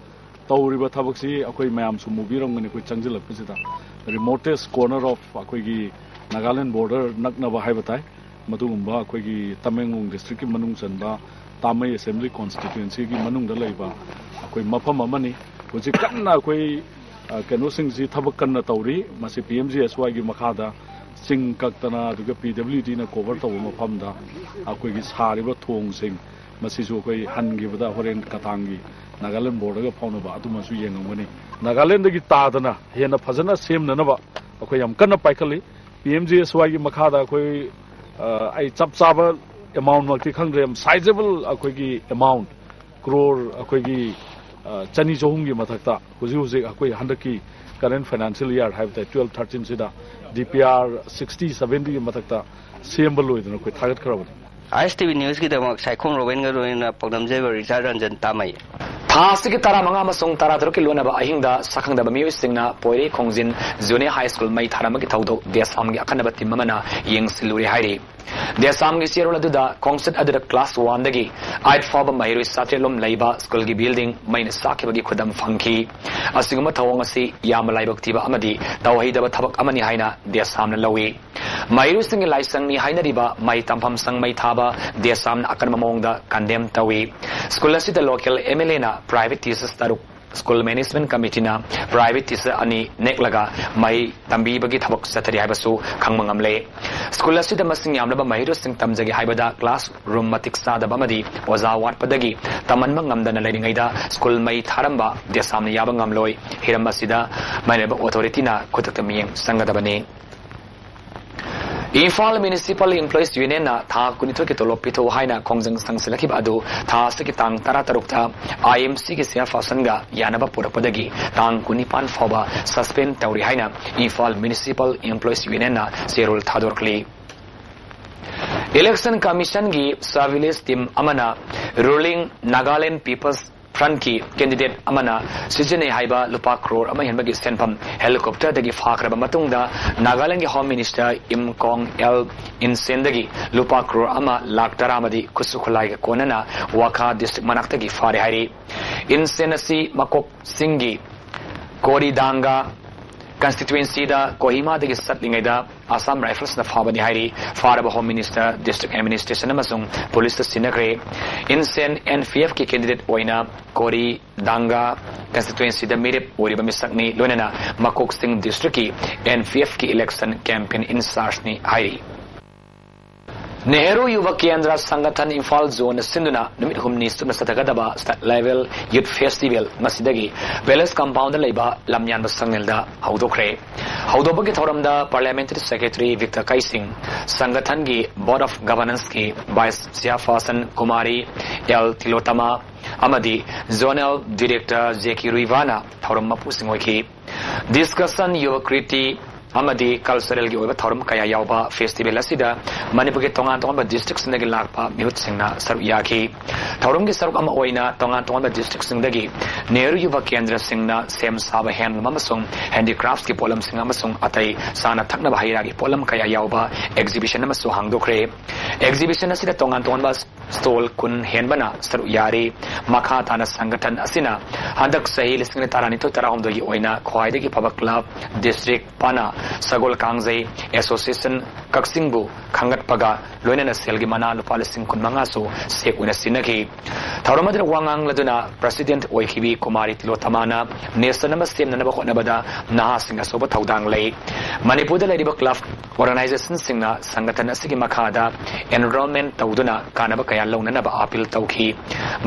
ꯇꯧꯔꯤꯕ ꯊꯕꯛꯁꯤ ꯑꯩꯈꯣꯏ ꯃꯌꯥꯝꯁꯨ ꯎꯕꯤꯔꯝꯒꯅꯤ꯫ ꯑꯩꯈꯣꯏ ꯆꯪꯁꯤꯜꯂꯛꯄꯁꯤꯗ remotest corner of ꯑꯩꯈꯣꯏꯒꯤ ꯅꯥꯒꯥꯂꯦꯟꯗ ꯕꯣꯔꯗꯔ ꯅꯛꯅꯕ ꯍꯥꯏꯕ ꯇꯥꯏ, ꯃꯗꯨꯒꯨꯝꯕ ꯑꯩꯈꯣꯏꯒꯤ ꯇꯃꯦꯡꯂꯣꯡ ꯗꯤꯁꯇ꯭ꯔꯤꯛꯀꯤ ꯃꯅꯨꯡ ꯆꯟꯕ ꯇꯥꯃꯩ ꯑꯦꯁꯦꯝꯕ꯭ꯂꯤ ꯀꯣꯟꯁꯇꯤꯇ꯭ꯋꯦꯟꯁꯤꯒꯤ ꯃꯅꯨꯡꯗ ꯂꯩꯕ ꯑꯩꯈꯣꯏ ꯃꯐꯝ ꯑꯃꯅꯤ꯫ ꯍꯧꯖꯤꯛ ꯀꯟꯅ ꯑꯩꯈꯣꯏ, ꯑ, ꯀꯩꯅꯣꯁꯤꯡꯁꯤ ꯊꯕꯛ ꯀꯟꯅ ꯇꯧꯔꯤ꯫ ꯃꯁꯤ ꯄꯤ ꯑꯦꯝ ꯖꯤ ꯑꯦꯁ ꯋꯥꯏꯒꯤ ꯃꯈꯥꯗ ꯆꯤꯡ ꯀꯛꯇꯅ, ꯑꯗꯨꯒ ꯄꯤ ꯗꯕ꯭ꯂꯤꯎ ꯗꯤꯅ ꯀꯣꯚꯔ ꯇꯧꯕ ꯃꯐꯝꯗ ꯑꯩꯈꯣꯏꯒꯤ ꯁꯥꯔꯤꯕ ꯊꯣꯡꯁꯤꯡ, ꯃꯁꯤꯁꯨ ꯑꯩꯈꯣꯏ ꯍꯟꯈꯤꯕꯗ ꯍꯣꯔꯦꯟ ꯀꯇꯥꯡꯒꯤ ꯅꯥꯒꯥꯂꯦꯟꯗ ꯕꯣꯔꯗꯔꯒ ꯐꯥꯎꯅꯕ ꯑꯗꯨꯃꯁꯨ ꯌꯦꯡꯉꯝꯒꯅꯤ꯫ ꯅꯥꯒꯥꯂꯦꯟꯗꯒꯤ ꯇꯥꯗꯅ ꯍꯦꯟꯅ ꯐꯖꯅ ꯁꯦꯝꯅꯅꯕ ꯑꯩꯈꯣꯏ ꯌꯥꯝ ꯀꯟꯅ ꯄꯥꯏꯈꯠꯂꯤ꯫ ꯄꯤ ꯑꯦꯝ ꯖꯤ ꯑꯦꯁ ꯋꯥꯏꯒꯤ ꯃꯈꯥꯗ ꯑꯩꯈꯣꯏ, ꯑ, ꯑꯩ ꯆꯞ ꯆꯥꯕ ꯑꯦꯃꯥꯎꯟꯃꯛꯇꯤ ꯈꯪꯗ꯭ꯔꯦ, ꯌꯥꯝ ꯁꯥꯏꯖꯦꯕꯜ ꯑꯩꯈꯣꯏꯒꯤ ꯑꯦꯃꯥꯎꯟ ꯀ꯭ꯔꯣꯔ ꯑꯩꯈꯣꯏꯒꯤ, ꯑ, ꯆꯅꯤ ꯆꯍꯨꯝꯒꯤ ꯃꯊꯛꯇ ꯍꯧꯖꯤꯛ ꯍꯧꯖꯤꯛ ꯑꯩꯈꯣꯏ ꯍꯟꯗꯛꯀꯤ ꯀꯔꯦꯟ ꯐꯥꯏꯅꯥꯟꯁꯤꯌꯦꯜ ꯏꯌꯥꯔ ꯍꯥꯏꯕ ꯇꯥꯏ, ꯇꯨꯋꯦꯜꯐ ꯊꯥꯔꯇꯤꯟꯁꯤꯗ ꯗꯤ ꯄꯤ ꯑꯥꯔ ꯁꯤꯛꯁꯇꯤ ꯁꯚꯦꯟꯇꯤꯒꯤ ꯃꯊꯛꯇ ꯁꯦꯝꯕ ꯂꯣꯏꯗꯅ ꯑꯩꯈꯣꯏ ꯊꯥꯒꯠꯈ꯭ꯔꯕꯅꯤ꯫ ꯑꯥꯏ ꯑꯦꯁ ꯇꯤ ꯚꯤ ꯅ꯭ꯌꯨꯁꯀꯤꯗꯃꯛ ꯁꯥꯏꯈꯣꯝ ꯔꯣꯕꯦꯟꯒ ꯂꯣꯏꯅꯅ ꯄꯥꯎꯗꯝꯖꯕ ꯔꯤꯆꯥꯔꯗ ꯔꯟꯖꯟ ꯇꯥꯃꯩ꯫ ꯊꯥ ꯑꯁꯤꯒꯤ ꯇꯔꯥꯃꯉꯥ ꯑꯃꯁꯨꯡ ꯇꯔꯥꯇꯔꯨꯛꯀꯤ ꯂꯣꯟꯅꯕ ꯑꯍꯤꯡꯗ ꯁꯛꯈꯪꯗꯕ ꯃꯤꯑꯣꯏꯁꯤꯡꯅ ꯄꯣꯏꯔꯩ ꯈꯣꯡꯖꯤꯟ ꯖꯨꯅꯤꯌꯔ ꯍꯥꯏ ꯁ꯭ꯀꯨꯜ ꯃꯩ ꯊꯥꯔꯝꯕꯒꯤ ꯊꯧꯗꯣꯛ ꯗꯦꯁꯥꯝꯒꯤ ꯑꯈꯟꯅꯕ ꯇꯤꯝ ꯑꯃꯅ ꯌꯦꯡꯁꯤꯜꯂꯨꯔꯦ ꯍꯥꯏꯔꯤ꯫ ꯗꯦꯁꯥꯝꯒꯤ ꯆꯦꯔꯣꯜ ꯑꯗꯨꯗ ꯈꯣꯡꯆꯠ ꯑꯗꯨꯗ ꯀ꯭ꯂꯥꯁ ꯋꯥꯟꯗꯒꯤ ꯑꯥꯏꯠ ꯐꯥꯎꯕ ꯃꯍꯩꯔꯣꯏ ꯆꯥꯇ꯭ꯔꯦꯠ ꯂꯣꯝ ꯂꯩꯕ ꯁ꯭ꯀꯨꯜꯒꯤ ꯕꯤꯜꯗꯤꯡ ꯃꯩꯅ ꯆꯥꯛꯈꯤꯕꯒꯤ ꯈꯨꯗꯝ ꯐꯪꯈꯤ꯫ ꯑꯁꯤꯒꯨꯝꯕ ꯊꯧꯑꯣꯡ ꯑꯁꯤ ꯌꯥꯝꯅ ꯂꯥꯏꯕꯛ ꯊꯤꯕ ꯑꯃꯗꯤ ꯇꯧꯍꯩꯗꯕ ꯊꯕꯛ ꯑꯃꯅꯤ ꯍꯥꯏꯅ ꯗꯦꯁꯥꯝꯅ ꯂꯧꯏ꯫ ꯃꯍꯩꯔꯣꯏꯁꯤꯡꯒꯤ ꯂꯥꯏꯁꯪꯅꯤ ꯍꯥꯏꯅꯔꯤꯕ ꯃꯍꯩ ꯇꯝꯐꯝ ꯁꯪ ꯃꯩ ꯊꯥꯕ ꯗꯦꯁꯥꯝꯅ ꯑꯀꯟꯕ ꯃꯑꯣꯡꯗ ꯀꯟꯗꯦꯝ ꯇꯧꯏ꯫ ꯁ꯭ꯀꯨꯜ ꯑꯁꯤꯗ ꯂꯣꯀꯦꯜ ꯑꯦꯝ ꯑꯦꯜ ꯑꯦꯅ ꯄ꯭ꯔꯥꯏꯚꯦꯠ ꯇꯤꯆꯔꯁ ꯇꯔꯨꯛ ꯁ꯭ꯀꯨꯜ ꯃꯦꯅꯦꯖꯃꯦꯟꯠ ꯀꯃꯤꯇꯤꯅ ꯄ꯭ꯔꯥꯏꯚꯦꯠ ꯇꯤꯆꯔ ꯑꯅꯤ ꯅꯦꯛꯂꯒ ꯃꯍꯩ ꯇꯝꯕꯤꯕꯒꯤ ꯊꯕꯛ ꯆꯠꯊꯔꯤ ꯍꯥꯏꯕꯁꯨ ꯈꯪꯕ ꯉꯝꯂꯦ꯫ ꯁ꯭ꯀꯨꯜ ꯑꯁꯤꯗ ꯃꯁꯤꯡ ꯌꯥꯝꯂꯕ ꯃꯍꯩꯔꯣꯏꯁꯤꯡ ꯇꯝꯖꯒꯦ ꯍꯥꯏꯕꯗ ꯀ꯭ꯂꯥꯁ ꯔꯨꯝ ꯃꯇꯤꯛ ꯆꯥꯗꯕ ꯑꯃꯗꯤ ꯑꯣꯖꯥ ꯋꯥꯠꯄꯗꯒꯤ ꯇꯝꯍꯟꯕ ꯉꯝꯗꯅ ꯂꯩꯔꯤꯉꯩꯗ ꯁ꯭ꯀꯨꯜ ꯃꯩ ꯊꯥꯔꯝꯕ ꯗꯦꯁꯥꯝꯅ ꯌꯥꯕ ꯉꯝꯂꯣꯏ꯫ ꯍꯤꯔꯝ ꯑꯁꯤꯗ ꯃꯔꯤ ꯂꯩꯅꯕ ꯑꯣꯊꯣꯔꯤꯇꯤꯅ ꯈꯨꯗꯛꯇ ꯃꯤꯠꯌꯦꯡ ꯆꯪꯒꯗꯕꯅꯤ꯫ ꯏꯝꯐꯥꯜ ꯃ꯭ꯌꯨꯅꯤꯁꯤꯄꯥꯜ ꯏꯝꯄ꯭ꯂꯣꯌꯤꯁ ꯌꯨꯅꯤꯌꯟꯅ ꯊꯥ ꯀꯨꯟꯅꯤꯊꯣꯏꯒꯤ ꯇꯣꯂꯣꯞ ꯄꯤꯊꯣꯛꯎ ꯍꯥꯏꯅ ꯈꯣꯡꯖꯪ ꯆꯪꯁꯤꯜꯂꯛꯈꯤꯕ ꯑꯗꯨ ꯊꯥ ꯑꯁꯤꯒꯤ ꯇꯥꯡ ꯇꯔꯥꯇꯔꯨꯛꯇ ꯑꯥꯏ ꯑꯦꯝ ꯁꯤꯒꯤ ꯆꯦꯌꯔꯄꯥꯔꯁꯟꯒ ꯌꯥꯅꯕ ꯄꯨꯔꯛꯄꯗꯒꯤ ꯇꯥꯡ ꯀꯨꯟꯅꯤꯄꯥꯟ ꯐꯥꯎꯕ ꯁꯁꯄꯦꯟ ꯇꯧꯔꯤ ꯍꯥꯏꯅ ꯏꯝꯐꯥꯜ ꯃ꯭ꯌꯨꯅꯤꯁꯤꯄꯥꯜ ꯏꯝꯄ꯭ꯂꯣꯌꯤꯁ ꯌꯨꯅꯤꯌꯟꯅ ꯆꯦꯔꯣꯜ ꯊꯥꯗꯣꯔꯛꯂꯤ꯫ ꯏꯂꯦꯛꯁꯟ ꯀꯃꯤꯁꯟꯒꯤ ꯁꯔꯚꯤꯂꯦꯟꯁ ꯇꯤꯝ ꯑꯃꯅ ꯔꯨꯂꯤꯡ ꯅꯥꯒꯥꯂꯦꯟ ꯄꯤꯄꯜꯁ ꯐ꯭ꯔꯟꯠꯀꯤ ꯀꯦꯟꯗꯤꯗꯦꯠ ꯑꯃꯅ ꯁꯤꯖꯤꯟꯅꯩ ꯍꯥꯏꯕ ꯂꯨꯄꯥ ꯀ꯭ꯔꯣꯔ ꯑꯃ ꯍꯦꯟꯕꯒꯤ ꯁꯦꯟꯐꯝ ꯍꯦꯂꯤꯀꯣꯞꯇꯔꯗꯒꯤ ꯐꯥꯈ꯭ꯔꯕ ꯃꯇꯨꯡꯗ ꯅꯥꯒꯥꯂꯦꯟꯒꯤ ꯍꯣꯝ ꯃꯤꯅꯤꯁꯇꯔ ꯏꯝ ꯀꯣꯡ ꯑꯦꯜ ꯏꯟꯁꯦꯟꯗꯒꯤ ꯂꯨꯄꯥ ꯀ꯭ꯔꯣꯔ ꯑꯃ ꯂꯥꯈ ꯇꯔꯥ ꯑꯃꯗꯤ ꯈꯨꯠꯁꯨ ꯈꯨꯠꯂꯥꯏꯒ ꯀꯣꯟꯅꯅ ꯋꯥꯈꯥ ꯗꯤꯁꯇ꯭ꯔꯤꯛ ꯃꯅꯥꯛꯇꯒꯤ ꯐꯥꯔꯦ ꯍꯥꯏꯔꯤ꯫ ꯏꯟꯁꯦꯟ ꯑꯁꯤ ꯃꯀꯣꯛ ꯆꯤꯡꯒꯤ ꯀꯣꯔꯤꯗꯥꯡꯒꯥ ꯀꯟꯁꯇꯤꯇ꯭ꯋꯦꯟꯁꯤꯗ ꯀꯣꯍꯤꯃꯥꯗꯒꯤ ꯆꯠꯂꯤꯉꯩꯗ ꯑꯁꯥꯝ ꯔꯥꯏꯐꯜꯁꯅ ꯐꯥꯕꯅꯤ ꯍꯥꯏꯔꯤ꯫ ꯐꯥꯔꯕ ꯍꯣꯝ ꯃꯤꯅꯤꯁꯇꯔ, ꯗꯤꯁꯇ꯭ꯔꯤꯛ ꯑꯦꯗꯃꯤꯅꯤꯁꯇ꯭ꯔꯦꯁꯟ ꯑꯃꯁꯨꯡ ꯄꯨꯂꯤꯁꯇ ꯁꯤꯟꯅꯈ꯭ꯔꯦ꯫ ꯏꯟꯁꯦꯟ ꯑꯦꯟ ꯄꯤ ꯑꯦꯐꯀꯤ ꯀꯦꯟꯗꯤꯗꯦꯠ ꯑꯣꯏꯅ ꯀꯣꯔꯤ ꯗꯥꯡꯒꯥ ꯀꯟꯁꯇꯤꯇ꯭ꯋꯦꯟꯁꯤꯗ ꯃꯤꯔꯦꯞ ꯑꯣꯏꯔꯤꯕ ꯃꯤꯁꯛꯅꯤ꯫ ꯂꯣꯏꯅꯅ ꯃꯀꯣꯛꯆꯤꯡ ꯗꯤꯁꯇ꯭ꯔꯤꯛꯀꯤ ꯑꯦꯟ ꯄꯤ ꯑꯦꯐꯀꯤ ꯏꯂꯦꯛꯁꯟ ꯀꯦꯝꯄꯦꯟ ꯏꯟꯆꯥꯔꯖꯅꯤ ꯍꯥꯏꯔꯤ꯫ ꯅꯦꯍꯔꯨ ꯌꯨꯕ ꯀꯦꯟꯗ꯭ꯔ ꯁꯪꯒꯊꯟ ꯏꯝꯐꯥꯜ ꯖꯣꯟꯅ ꯁꯤꯟꯗꯨꯅ ꯅꯨꯃꯤꯠ ꯍꯨꯝꯅꯤ ꯆꯨꯞꯅ ꯆꯠꯊꯒꯗꯕ ꯁ꯭ꯇꯦꯠ ꯂꯦꯚꯦꯜ ꯌꯨꯊ ꯐꯦꯁꯇꯤꯚꯦꯜ ꯉꯁꯤꯗꯒꯤ ꯄꯦꯂꯦꯁ ꯀꯝꯄꯥꯎꯟꯗ ꯂꯩꯕ ꯂꯝꯌꯥꯟꯕ ꯁꯪꯅꯦꯜꯗ ꯍꯧꯗꯣꯛꯈ꯭ꯔꯦ꯫ ꯍꯧꯗꯣꯛꯄꯒꯤ ꯊꯧꯔꯝꯗ ꯄꯥꯔꯂꯤꯌꯥꯃꯦꯟꯇꯔꯤ ꯁꯦꯀ꯭ꯔꯦꯇꯔꯤ ꯚꯤꯛꯇꯔ ꯀꯩꯁꯤꯡ, ꯁꯪꯒꯊꯟꯒꯤ ꯕꯣꯔꯗ ꯑꯣꯐ ꯒꯚꯔꯅꯦꯟꯁꯀꯤ vice chairperson Kumari L Tilottama ꯑꯃꯗꯤ ꯖꯣꯅꯦꯜ ꯗꯤꯔꯦꯛꯇꯔ ꯖꯦ ꯀꯤ ꯔꯨꯏꯚꯥꯅ ꯊꯧꯔꯝ ꯃꯄꯨꯁꯤꯡ ꯑꯣꯏꯈꯤ꯫ ꯗꯤꯁꯀꯁꯟ, ꯌꯨꯕ ꯀ꯭ꯔꯤꯇꯤ ꯑꯃꯗꯤ ꯀꯜꯆꯔꯦꯜꯒꯤ ꯑꯣꯏꯕ ꯊꯧꯔꯝ ꯀꯌꯥ ꯌꯥꯎꯕ ꯐꯦꯁꯇꯤꯚꯦꯜ ꯑꯁꯤꯗ ꯃꯅꯤꯄꯨꯔꯒꯤ ꯇꯣꯉꯥꯟ ꯇꯣꯉꯥꯟꯕ ꯗꯤꯁꯇ꯭ꯔꯤꯛꯁꯤꯡꯗꯒꯤ ꯂꯥꯛꯄ ꯃꯤꯍꯨꯠꯁꯤꯡꯅ ꯁꯔꯨꯛ ꯌꯥꯈꯤ꯫ ꯊꯧꯔꯝꯒꯤ ꯁꯔꯨꯛ ꯑꯃ ꯑꯣꯏꯅ ꯇꯣꯉꯥꯟ ꯇꯣꯉꯥꯟꯕ ꯗꯤꯁꯇ꯭ꯔꯤꯛꯁꯤꯡꯗꯒꯤ ꯅꯦꯍꯔꯨ ꯌꯨꯕ ꯀꯦꯟꯗ꯭ꯔꯁꯤꯡꯅ ꯁꯦꯝ ꯁꯥꯕ ꯍꯦꯟꯂꯨꯝ ꯑꯃꯁꯨꯡ ꯍꯦꯟꯗꯤꯀ꯭ꯔꯥꯐꯠꯁꯀꯤ ꯄꯣꯠꯂꯝꯁꯤꯡ ꯑꯃꯁꯨꯡ ꯑꯇꯩ ꯆꯥꯅ ꯊꯛꯅꯕ ꯍꯩ ꯔꯥꯒꯤ ꯄꯣꯠꯂꯝ ꯀꯌꯥ ꯌꯥꯎꯕ ꯑꯦꯛꯖꯤꯕꯤꯁꯟ ꯑꯃꯁꯨ ꯍꯥꯡꯗꯣꯛꯈ꯭ꯔꯦ꯫ ꯑꯦꯛꯖꯤꯕꯤꯁꯟ ꯑꯁꯤꯗ ꯇꯣꯉꯥꯟ ꯇꯣꯉꯥꯟꯕ ꯁ꯭ꯇꯣꯜ ꯀꯨꯟ ꯍꯦꯟꯕꯅ ꯁꯔꯨꯛ ꯌꯥꯔꯤ꯫ ꯃꯈꯥ ꯇꯥꯅ ꯁꯪꯒꯊꯟ ꯑꯁꯤꯅ ꯍꯟꯗꯛ ꯆꯍꯤ ꯂꯤꯁꯤꯡ ꯑꯅꯤ ꯇꯔꯥꯅꯤꯊꯣꯏ ꯇꯔꯥꯍꯨꯝꯗꯣꯏꯒꯤ ꯑꯣꯏꯅ ꯈ꯭ꯋꯥꯏꯗꯒꯤ ꯐꯕ ꯀ꯭ꯂꯕ, ꯗꯤꯁꯇ꯭ꯔꯤꯛ, ꯄꯥꯅꯥ, ꯁꯒꯣꯜ ꯀꯥꯡꯖꯩ ꯑꯦꯁꯣꯁꯤꯌꯦꯁꯟ, ꯁꯤꯡꯕꯨ ꯈꯪꯒꯠꯄꯒ ꯂꯣꯏꯅꯅ ꯁꯦꯜꯒꯤ ꯃꯅꯥ ꯂꯨꯄꯥ ꯂꯤꯁꯤꯡ ꯀꯨꯟ ꯃꯉꯥꯁꯨ ꯁꯦꯛ ꯑꯣꯏꯅ ꯁꯤꯟꯅꯈꯤ꯫ ꯊꯧꯔꯝ ꯑꯗꯨꯗ ꯋꯥ ꯉꯥꯡꯂꯗꯨꯅ ꯄ꯭ꯔꯁꯤꯗꯦꯟꯠ ꯑꯣꯏꯈꯤꯕꯤ ꯀꯨꯃꯥꯔꯤ ꯇꯤꯂꯣꯇꯃꯥꯅ ꯅꯦꯁꯟ ꯑꯃ ꯁꯦꯝꯅꯅꯕ ꯍꯣꯠꯅꯕꯗ ꯅꯍꯥꯁꯤꯡ ꯑꯆꯧꯕ ꯊꯧꯗꯥꯡ ꯂꯩ꯫ ꯃꯅꯤꯄꯨꯔꯗ ꯂꯩꯔꯤꯕ ꯀ꯭ꯂꯕ ꯑꯣꯔꯒꯅꯥꯏꯖꯦꯁꯟꯁꯤꯡꯅ ꯁꯪꯒꯊꯟ ꯑꯁꯤꯒꯤ ꯃꯈꯥꯗ ꯑꯦꯟꯔꯣꯜꯃꯦꯟ ꯇꯧꯗꯨꯅ ꯀꯥꯟꯅꯕ ꯀꯌꯥ ꯂꯧꯅꯅꯕ ꯑꯥꯄꯤꯜ ꯇꯧꯈꯤ꯫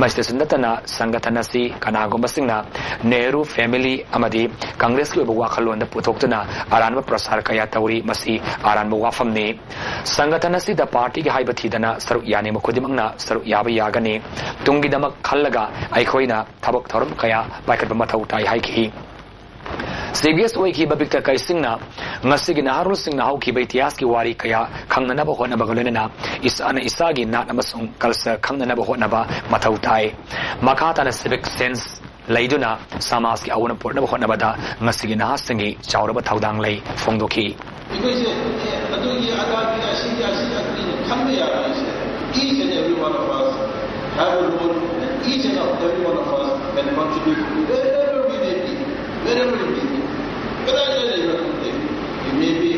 ꯃꯁꯤꯗꯁꯨ ꯅꯠꯇꯅ ꯁꯪꯒꯊꯟ ꯑꯁꯤ ꯀꯅꯥꯒꯨꯝꯕꯁꯤꯡꯅ ꯅꯦꯍꯔꯨ ꯐꯦꯃꯤꯂꯤ ꯑꯃꯗꯤ ꯀꯪꯒ꯭ꯔꯦꯁꯀꯤ ꯑꯣꯏꯕ ꯋꯥꯈꯜꯂꯣꯟꯗ ꯄꯨꯊꯣꯛꯇꯨꯅ ꯑꯔꯥꯟꯕ ꯄ꯭ꯔꯆꯥꯔ ꯀꯌꯥ ꯇꯧꯔꯤ꯫ ꯃꯁꯤ ꯑꯔꯥꯟꯕ ꯋꯥꯐꯝꯅꯤ꯫ ꯁꯪꯒꯊꯟ ꯑꯁꯤꯗ ꯄꯥꯔꯇꯤꯒꯤ ꯍꯥꯏꯕ ꯊꯤꯗꯅ ꯁꯔꯨꯛ ꯌꯥꯅꯤꯡꯕ ꯈꯨꯗꯤꯡꯃꯛꯅ ꯁꯔꯨꯛ ꯌꯥꯕ ꯌꯥꯒꯅꯤ꯫ ꯇꯨꯡꯒꯤꯗꯃꯛ ꯈꯜꯂꯒ ꯑꯩꯈꯣꯏꯅ ꯊꯕꯛ ꯊꯧꯔꯝ ꯀꯌꯥ ꯄꯥꯏꯈꯠꯄ ꯃꯊꯧ ꯇꯥꯏ ꯍꯥꯏꯈꯤ꯫ ꯁꯤ ꯕꯤ ꯑꯦꯁ ꯑꯣꯏꯈꯤꯕ ꯕꯤꯛꯇꯔ ꯀꯩꯁꯤꯡꯅ ꯉꯁꯤꯒꯤ ꯅꯍꯥꯔꯣꯜꯁꯤꯡꯅ ꯍꯧꯈꯤꯕ ꯏꯇꯤꯍꯥꯁꯀꯤ ꯋꯥꯔꯤ ꯀꯌꯥ ꯈꯪꯅꯅꯕ ꯍꯣꯠꯅꯕꯒ ꯂꯣꯏꯅꯅ ꯏꯁꯥꯅ ꯏꯁꯥꯒꯤ ꯅꯥꯠ ꯑꯃꯁꯨꯡ ꯀꯜꯆꯔ ꯈꯪꯅꯅꯕ ꯍꯣꯠꯅꯕ ꯃꯊꯧ ꯇꯥꯏ꯫ ꯃꯈꯥ ꯇꯥꯅ ꯁꯤꯚꯤꯛ ꯁꯦꯟꯁ ꯂꯩꯗꯨꯅ ꯁꯃꯥꯖꯀꯤ ꯑꯑꯣꯟꯕ ꯄꯨꯔꯛꯅꯕ ꯍꯣꯠꯅꯕꯗ ꯉꯁꯤꯒꯤ ꯅꯍꯥꯁꯤꯡꯒꯤ ꯆꯥꯎꯔꯕ ꯊꯧꯗꯥꯡ ꯂꯩ ꯐꯣꯡꯗꯣꯛꯈꯤ꯫ ꯑꯩꯈꯣꯏꯁꯦ ꯑꯗꯨꯒꯤ ꯑꯗꯥꯒꯤ ꯑꯁꯤꯒꯤ ꯑꯁꯤꯒꯤ ꯑꯗꯨꯒꯤ ꯈꯟꯕ ꯌꯥꯔꯣꯏꯁꯦ꯫ Each and every one of us have a role, and each and every one of us can contribute wherever we may be, wherever we may be. ꯀꯗꯥꯏꯗ ꯂꯩꯕ ꯈꯪꯗꯦ꯫ You may be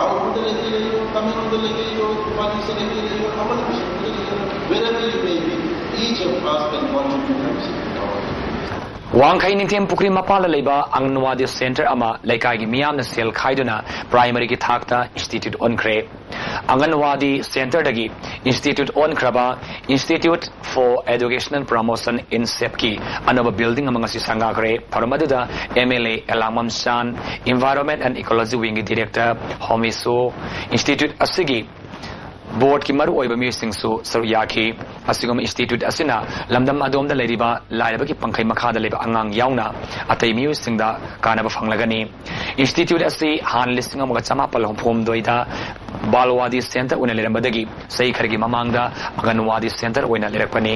ꯎꯈ꯭ꯔꯨꯜꯗ ꯂꯩꯒꯦ ꯂꯩꯌꯣ, ꯇꯃꯦꯡꯂꯣꯡꯗ ꯂꯩꯒꯦ ꯂꯩꯌꯣ, ꯏꯝꯐꯥꯜ ꯏꯁꯇ ꯂꯩꯒꯦ ꯂꯩꯌꯣ, ꯑꯃꯅ ꯕꯤꯁꯅꯨꯄꯨꯔꯗ ꯂꯩꯒꯦ ꯂꯩꯌꯣ, wherever you may be, each of us can contribute ꯍꯥꯏꯕꯁꯤ ꯋꯥꯡꯈꯩ ꯅꯤꯡꯊꯦꯝ ꯄꯨꯈ꯭ꯔꯤ ꯃꯄꯥꯜꯗ ꯂꯩꯕ ꯑꯪꯒꯟꯋꯥꯗꯤ ꯁꯦꯟꯇꯔ ꯑꯃ ꯂꯩꯀꯥꯏꯒꯤ ꯃꯤꯌꯥꯝꯅ ꯁꯦꯜ ꯈꯥꯏꯗꯨꯅ ꯄ꯭ꯔꯥꯏꯃꯔꯤꯒꯤ ꯊꯥꯛꯇ ꯏꯟꯁꯇꯤꯇ꯭ꯌꯨꯠ ꯑꯣꯟꯈ꯭ꯔꯦ꯫ ꯑꯪꯒꯟꯋꯥꯗꯤ ꯁꯦꯟꯇꯔꯗꯒꯤ ꯏꯟꯁꯇꯤꯇ꯭ꯌꯨꯠ ꯑꯣꯟꯈ꯭ꯔꯕ Institute for Educational Promotion, INSEP ꯀꯤ ꯑꯅꯧꯕ ꯕꯤꯜꯗꯤꯡ ꯑꯃ ꯉꯁꯤ ꯁꯪꯒꯥꯈ꯭ꯔꯦ꯫ ꯊꯧꯔꯝ ꯑꯗꯨꯗ M L A Elangbam Shan, Environment and Ecology Wing ꯒꯤ ꯗꯤꯔꯦꯛꯇꯔ ꯍꯣꯃꯤ ꯁꯣ, ꯏꯟꯁꯇꯤꯇ꯭ꯌꯨꯠ ꯑꯁꯤꯒꯤ ꯕꯣꯔꯗꯀꯤ ꯃꯔꯨꯑꯣꯏꯕ ꯃꯤꯑꯣꯏꯁꯤꯡꯁꯨ ꯁꯔꯨꯛ ꯌꯥꯈꯤ꯫ ꯑꯁꯤꯒꯨꯝꯕ ꯏꯟꯁꯇꯤꯇ꯭ꯌꯨꯠ ꯑꯁꯤꯅ ꯂꯝꯗꯝ ꯑꯗꯣꯝꯗ ꯂꯩꯔꯤꯕ ꯂꯥꯏꯔꯕꯒꯤ ꯄꯪꯈꯩ ꯃꯈꯥꯗ ꯂꯩꯕ ꯑꯉꯥꯡ ꯌꯥꯎꯅ ꯑꯇꯩ ꯃꯤꯑꯣꯏꯁꯤꯡꯗ ꯀꯥꯟꯅꯕ ꯐꯪꯂꯒꯅꯤ꯫ ꯏꯟꯁꯇꯤꯇ꯭ꯌꯨꯠ ꯑꯁꯤ ꯍꯥꯟꯅ ꯂꯤꯁꯤꯡ ꯑꯃꯒ ꯆꯃꯥꯄꯜ ꯍꯨꯝꯐꯨ ꯍꯨꯝꯗꯣꯏꯗ ꯕꯥꯜꯋꯥꯗꯤ ꯁꯦꯟꯇꯔ ꯑꯣꯏꯅ ꯂꯩꯔꯝꯕꯗꯒꯤ ꯆꯍꯤ ꯈꯔꯒꯤ ꯃꯃꯥꯡꯗ ꯑꯪꯒꯟꯋꯥꯗꯤ ꯁꯦꯟꯇꯔ ꯑꯣꯏꯅ ꯂꯩꯔꯛꯄꯅꯤ꯫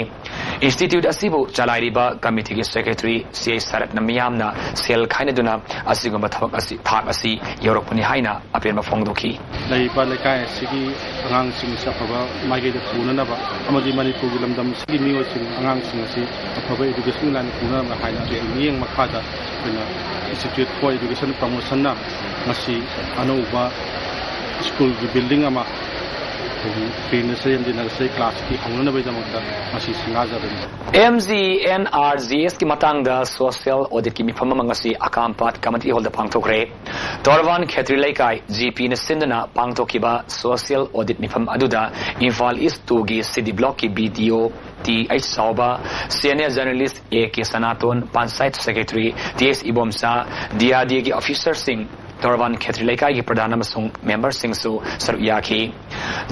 ꯏꯟꯁꯇꯤꯇ꯭ꯌꯨꯠ ꯑꯁꯤꯕꯨ ꯆꯂꯥꯏꯔꯤꯕ ꯀꯃꯤꯇꯤꯒꯤ ꯁꯦꯀ꯭ꯔꯦꯇꯔꯤ ꯁꯤ ꯑꯩꯆ ꯁꯔꯠꯅ ꯃꯤꯌꯥꯝꯅ ꯁꯦꯜ ꯈꯥꯏꯅꯗꯨꯅ ꯑꯁꯤꯒꯨꯝꯕ ꯊꯕꯛ ꯑꯁꯤ, ꯊꯥꯛ ꯑꯁꯤ ꯌꯧꯔꯛꯄꯅꯤ ꯍꯥꯏꯅ ꯑꯄꯦꯟꯕ ꯐꯣꯡꯗꯣꯛꯈꯤ꯫ ꯂꯩꯔꯤꯕ ꯂꯩꯀꯥꯏ ꯑꯁꯤꯒꯤ ꯑꯉꯥꯡꯁꯤꯡ ꯑꯁꯤ ꯑꯐꯕ ꯃꯥꯏꯀꯩꯗ ꯄꯨꯅꯅꯕ ꯑꯃꯗꯤ ꯃꯅꯤꯄꯨꯔꯒꯤ ꯂꯝꯗꯝ ꯑꯁꯤꯒꯤ ꯃꯤꯑꯣꯏꯁꯤꯡ, ꯑꯉꯥꯡꯁꯤꯡ ꯑꯁꯤ ꯑꯐꯕ education line ꯄꯨꯅꯅꯕ ꯍꯥꯏꯅ ꯑꯗꯨꯒꯤ ꯃꯤꯠꯌꯦꯡ ꯃꯈꯥꯗ ꯑꯩꯈꯣꯏꯅ Institute for Education Promotion ꯅ ꯉꯁꯤ ꯑꯅꯧꯕ ꯁ꯭ꯀꯨꯜꯒꯤ ꯕꯤꯜꯗꯤꯡ ꯑꯃ ꯑꯩꯈꯣꯏꯒꯤ ꯄ꯭ꯔꯤ ꯅꯔꯁꯔꯤ ꯑꯃꯗꯤ ꯅꯔꯁꯔꯤ ꯀ꯭ꯂꯥꯁꯀꯤ ꯍꯧꯅꯅꯕꯒꯤꯗꯃꯛꯇ ꯃꯁꯤ ꯁꯪꯒꯥꯖꯕꯅꯤ꯫ M G N R G ꯑꯦꯁꯀꯤ ꯃꯇꯥꯡꯗ ꯁꯣꯁꯤꯌꯦꯜ ꯑꯣꯗꯤꯠꯀꯤ ꯃꯤꯐꯝ ꯑꯃ ꯉꯁꯤ ꯑꯀꯥꯝꯄꯥꯠ ꯀꯝꯃꯨꯅꯤꯇꯤ ꯍꯣꯜꯗ ꯄꯥꯡꯊꯣꯛꯈ꯭ꯔꯦ꯫ ꯇꯣꯔꯕꯥꯟ ꯈꯦꯇ꯭ꯔꯤ ꯂꯩꯀꯥꯏ ꯖꯤ ꯄꯤꯅ ꯁꯤꯟꯗꯨꯅ ꯄꯥꯡꯊꯣꯛꯈꯤꯕ ꯁꯣꯁꯤꯌꯦꯜ ꯑꯣꯗꯤꯠ ꯃꯤꯐꯝ ꯑꯗꯨꯗ ꯏꯝꯐꯥꯜ ꯏꯁ ꯇꯨꯒꯤ ꯁꯤ ꯗꯤ ꯕ꯭ꯂꯣꯛꯀꯤ B D O T H Chaoba, senior journalist A K Sanaton, panchayat secretary T H Ibomcha, D R ꯗꯤꯒꯤ ꯑꯣꯐꯤꯁꯔꯁꯤꯡ, ꯇꯣꯔꯕꯥꯟ ꯈꯦꯇ꯭ꯔꯤ ꯂꯩꯀꯥꯏꯒꯤ ꯄ꯭ꯔꯙꯥꯟ ꯑꯃꯁꯨꯡ ꯃꯦꯝꯕꯔꯁꯤꯡꯁꯨ ꯁꯔꯨꯛ ꯌꯥꯈꯤ꯫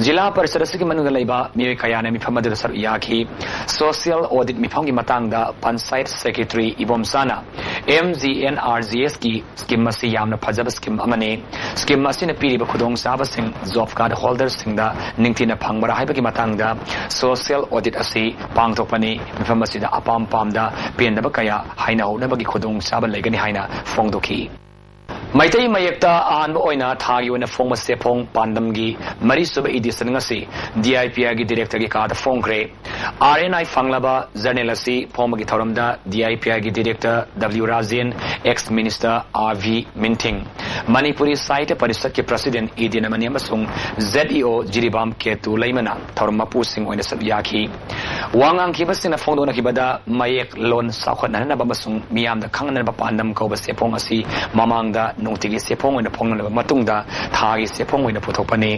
ꯖꯤꯂꯥ ꯄꯔꯤꯁꯠ ꯑꯁꯤꯒꯤ ꯃꯅꯨꯡꯗ ꯂꯩꯕ ꯃꯤꯑꯣꯏ ꯀꯌꯥꯅ ꯃꯤꯐꯝ ꯑꯗꯨꯗ ꯁꯔꯨꯛ ꯌꯥꯈꯤ꯫ ꯁꯣꯁꯤꯌꯦꯜ ꯑꯣꯗꯤꯠ ꯃꯤꯐꯝꯒꯤ ꯃꯇꯥꯡꯗ ꯄꯟꯆꯥꯌꯠ ꯁꯦꯀ꯭ꯔꯦꯇꯔꯤ ꯏꯕꯣꯝꯆꯥꯅ M G N R G ꯑꯦꯁꯀꯤ ꯁ꯭ꯀꯤꯝ ꯑꯁꯤ ꯌꯥꯝꯅ ꯐꯖꯕ ꯁ꯭ꯀꯤꯝ ꯑꯃꯅꯤ꯫ ꯁ꯭ꯀꯤꯝ ꯑꯁꯤꯅ ꯄꯤꯔꯤꯕ ꯈꯨꯗꯣꯡꯆꯥꯕꯁꯤꯡ ꯖꯣꯕ ꯀꯥꯔꯗ ꯍꯣꯜꯗꯔꯁꯤꯡꯗ ꯅꯤꯡꯊꯤꯅ ꯐꯪꯕ꯭ꯔꯥ ꯍꯥꯏꯕꯒꯤ ꯃꯇꯥꯡꯗ ꯁꯣꯁꯤꯌꯦꯜ ꯑꯣꯗꯤꯠ ꯑꯁꯤ ꯄꯥꯡꯊꯣꯛꯄꯅꯤ꯫ ꯃꯤꯐꯝ ꯑꯁꯤꯗ ꯑꯄꯥꯝ ꯄꯥꯝꯗ ꯄꯦꯟꯗꯕ ꯀꯌꯥ ꯍꯥꯏꯅꯍꯧꯅꯕꯒꯤ ꯈꯨꯗꯣꯡꯆꯥꯕ ꯂꯩꯒꯅꯤ ꯍꯥꯏꯅ ꯐꯣꯡꯗꯣꯛꯈꯤ꯫ ꯃꯩꯇꯩ ꯃꯌꯦꯛꯇ ꯑꯍꯥꯟꯕ ꯑꯣꯏꯅ ꯊꯥꯒꯤ ꯑꯣꯏꯅ ꯐꯣꯡꯕ ꯆꯦꯐꯣꯡ ꯄꯥꯟꯗꯝꯒꯤ ꯃꯔꯤꯁꯨꯕ ꯏꯗꯤꯁꯟ ꯉꯁꯤ ꯗꯤ ꯑꯥꯏ ꯄꯤ ꯑꯥꯏꯒꯤ ꯗꯤꯔꯦꯛꯇꯔꯒꯤ ꯀꯥꯗ ꯐꯣꯡꯈ꯭ꯔꯦ꯫ ꯑꯥꯔ ꯑꯦꯟ ꯑꯥꯏ ꯐꯪꯂꯕ ꯖꯔꯅꯦꯜ ꯑꯁꯤ ꯐꯣꯡꯕꯒꯤ ꯊꯧꯔꯝꯗ ꯗꯤ ꯑꯥꯏ ꯄꯤ ꯑꯥꯏꯒꯤ director W Rajen, ex minister R V Minthing, Manipuri Sahitya ꯄꯔꯤꯁꯠꯀꯤ ꯄ꯭ꯔꯁꯤꯗꯦꯟ ꯏ ꯗꯤꯅꯃꯅꯤ ꯑꯃꯁꯨꯡ ꯖꯦꯠ ꯏ ꯑꯣ ꯖꯤꯔꯤꯕꯥꯝ ꯀꯦꯇꯨ ꯂꯩꯃꯅ ꯊꯧꯔꯝ ꯃꯄꯨꯁꯤꯡ ꯑꯣꯏꯅ ꯁꯔꯨꯛ ꯌꯥꯈꯤ꯫ ꯋꯥ ꯉꯥꯡꯈꯤꯕꯁꯤꯡꯅ ꯐꯣꯡꯗꯣꯛꯅꯈꯤꯕꯗ ꯃꯌꯦꯛ ꯂꯣꯟ ꯆꯥꯎꯈꯠꯅꯅꯕ ꯑꯃꯁꯨꯡ ꯃꯤꯌꯥꯝꯗ ꯈꯪꯅꯅꯕ ꯄꯥꯟꯗꯝ ꯀꯧꯕ ꯆꯦꯐꯣꯡ ꯑꯁꯤ ꯃꯃꯥꯡꯗ ꯅꯨꯡꯇꯤꯒꯤ ꯆꯦꯐꯣꯡ ꯑꯣꯏꯅ ꯐꯣꯡꯅꯂꯕ ꯃꯇꯨꯡꯗ ꯊꯥꯒꯤ ꯆꯦꯐꯣꯡ ꯑꯣꯏꯅ ꯄꯨꯊꯣꯛꯄꯅꯤ꯫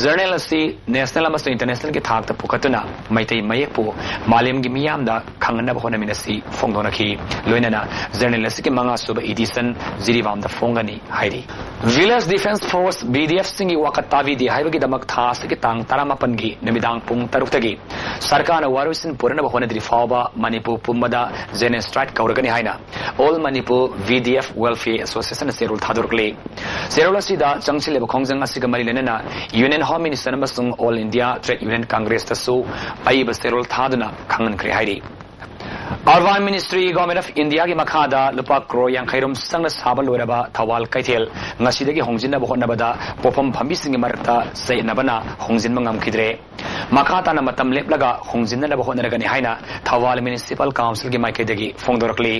ꯖꯔꯅꯦꯜ ꯑꯁꯤ ꯅꯦꯁꯅꯦꯜ ꯑꯃꯁꯨꯡ ꯏꯟꯇꯔꯅꯦꯁꯅꯦꯜꯒꯤ ꯊꯥꯛꯇ ꯄꯨꯈꯠꯇꯨꯅ ꯃꯩꯇꯩ ꯃꯌꯦꯛꯄꯨ ꯃꯥꯂꯦꯝꯒꯤ ꯃꯤꯌꯥꯝꯗ ꯈꯪꯍꯟꯅꯕ ꯍꯣꯠꯅꯃꯤꯟꯅꯁꯤ ꯐꯣꯡꯗꯣꯛꯅꯈꯤ꯫ ꯂꯣꯏꯅꯅ ꯖꯔꯅꯦꯜ ꯑꯁꯤꯒꯤ ꯃꯉꯥꯁꯨꯕ ꯏꯗꯤꯁꯟ ꯖꯤꯔꯤꯕꯥꯝꯗ ꯐꯣꯡꯒꯅꯤ ꯍꯥꯏꯔꯤ꯫ Village defence force, V D F, ꯁꯤꯡꯒꯤ ꯋꯥꯀꯠ ꯇꯥꯕꯤꯗꯦ ꯍꯥꯏꯕꯒꯤꯗꯃꯛ ꯊꯥ ꯑꯁꯤꯒꯤ ꯇꯥꯡ ꯇꯔꯥꯃꯥꯄꯟꯒꯤ ꯅꯨꯃꯤꯗꯥꯡ ꯄꯨꯡ ꯇꯔꯨꯛꯇꯒꯤ ꯁꯔꯀꯥꯔꯅ ꯋꯥꯔꯣꯏꯁꯤꯟ ꯄꯨꯔꯅꯕ ꯍꯣꯠꯅꯗ꯭ꯔꯤ ꯐꯥꯎꯕ ꯃꯅꯤꯄꯨꯔ ꯄꯨꯝꯕꯗ ꯖꯦꯅꯦꯁꯇ꯭ꯔꯥꯏꯠ ꯀꯧꯔꯒꯅꯤ ꯍꯥꯏꯅ all Manipur V D F welfare ꯑꯦꯁꯣꯁꯤꯌꯦꯁꯟꯅ ꯆꯦꯔꯣꯜ ꯊꯥꯗꯣꯔꯛꯂꯤ꯫ ꯆꯦꯔꯣꯜ ꯑꯁꯤꯗ ꯆꯪꯁꯤꯜꯂꯤꯕ ꯈꯣꯡꯖꯪ ꯑꯁꯤꯒ ꯃꯔꯤ ꯂꯩꯅꯅ ꯌꯨꯅꯤꯌꯟ ꯍꯣꯝ ꯃꯤꯅꯤꯁꯇꯔ ꯑꯃꯁꯨꯡ ꯑꯣꯜ ꯏꯟꯗꯤꯌꯥ ꯇ꯭ꯔꯦꯗ ꯌꯨꯅꯤꯌꯟ ꯀꯪꯒ꯭ꯔꯦꯁꯇꯁꯨ ꯑꯏꯕ ꯆꯦꯔꯣꯜ ꯊꯥꯗꯨꯅ ꯈꯪꯍꯟꯈ꯭ꯔꯦ ꯍꯥꯏꯔꯤ꯫ ꯑꯔꯕꯥꯟ ꯃꯤꯅꯤꯁꯇ꯭ꯔꯤ, ꯒꯣꯔꯃꯦꯟ ꯑꯣꯐ ꯏꯟꯗꯤꯌꯥꯒꯤ ꯃꯈꯥꯗ ꯂꯨꯄꯥ ꯀ꯭ꯔꯣꯔ ꯌꯥꯡꯈꯩ ꯔꯣꯝ ꯆꯪꯅ ꯁꯥꯕ ꯂꯣꯏꯔꯕ ꯊꯧꯕꯥꯜ ꯀꯩꯊꯦꯜ ꯉꯁꯤꯗꯒꯤ ꯍꯣꯡꯖꯤꯟꯅꯕ ꯍꯣꯠꯅꯕꯗ ꯄꯣꯠꯐꯝ ꯐꯝꯕꯤꯁꯤꯡꯒꯤ ꯃꯔꯛꯇ ꯆꯌꯦꯠꯅꯕꯅ ꯍꯣꯡꯖꯤꯟꯕ ꯉꯝꯈꯤꯗ꯭ꯔꯦ꯫ ꯃꯈꯥ ꯇꯥꯅ ꯃꯇꯝ ꯂꯦꯞꯂꯒ ꯍꯣꯡꯖꯤꯟꯅꯅꯕ ꯍꯣꯠꯅꯔꯒꯅꯤ ꯍꯥꯏꯅ ꯊꯧꯕꯥꯜ ꯃ꯭ꯌꯨꯅꯤꯁꯤꯄꯥꯜ ꯀꯥꯎꯟꯁꯤꯜꯒꯤ ꯃꯥꯏꯀꯩꯗꯒꯤ ꯐꯣꯡꯗꯣꯔꯛꯂꯤ꯫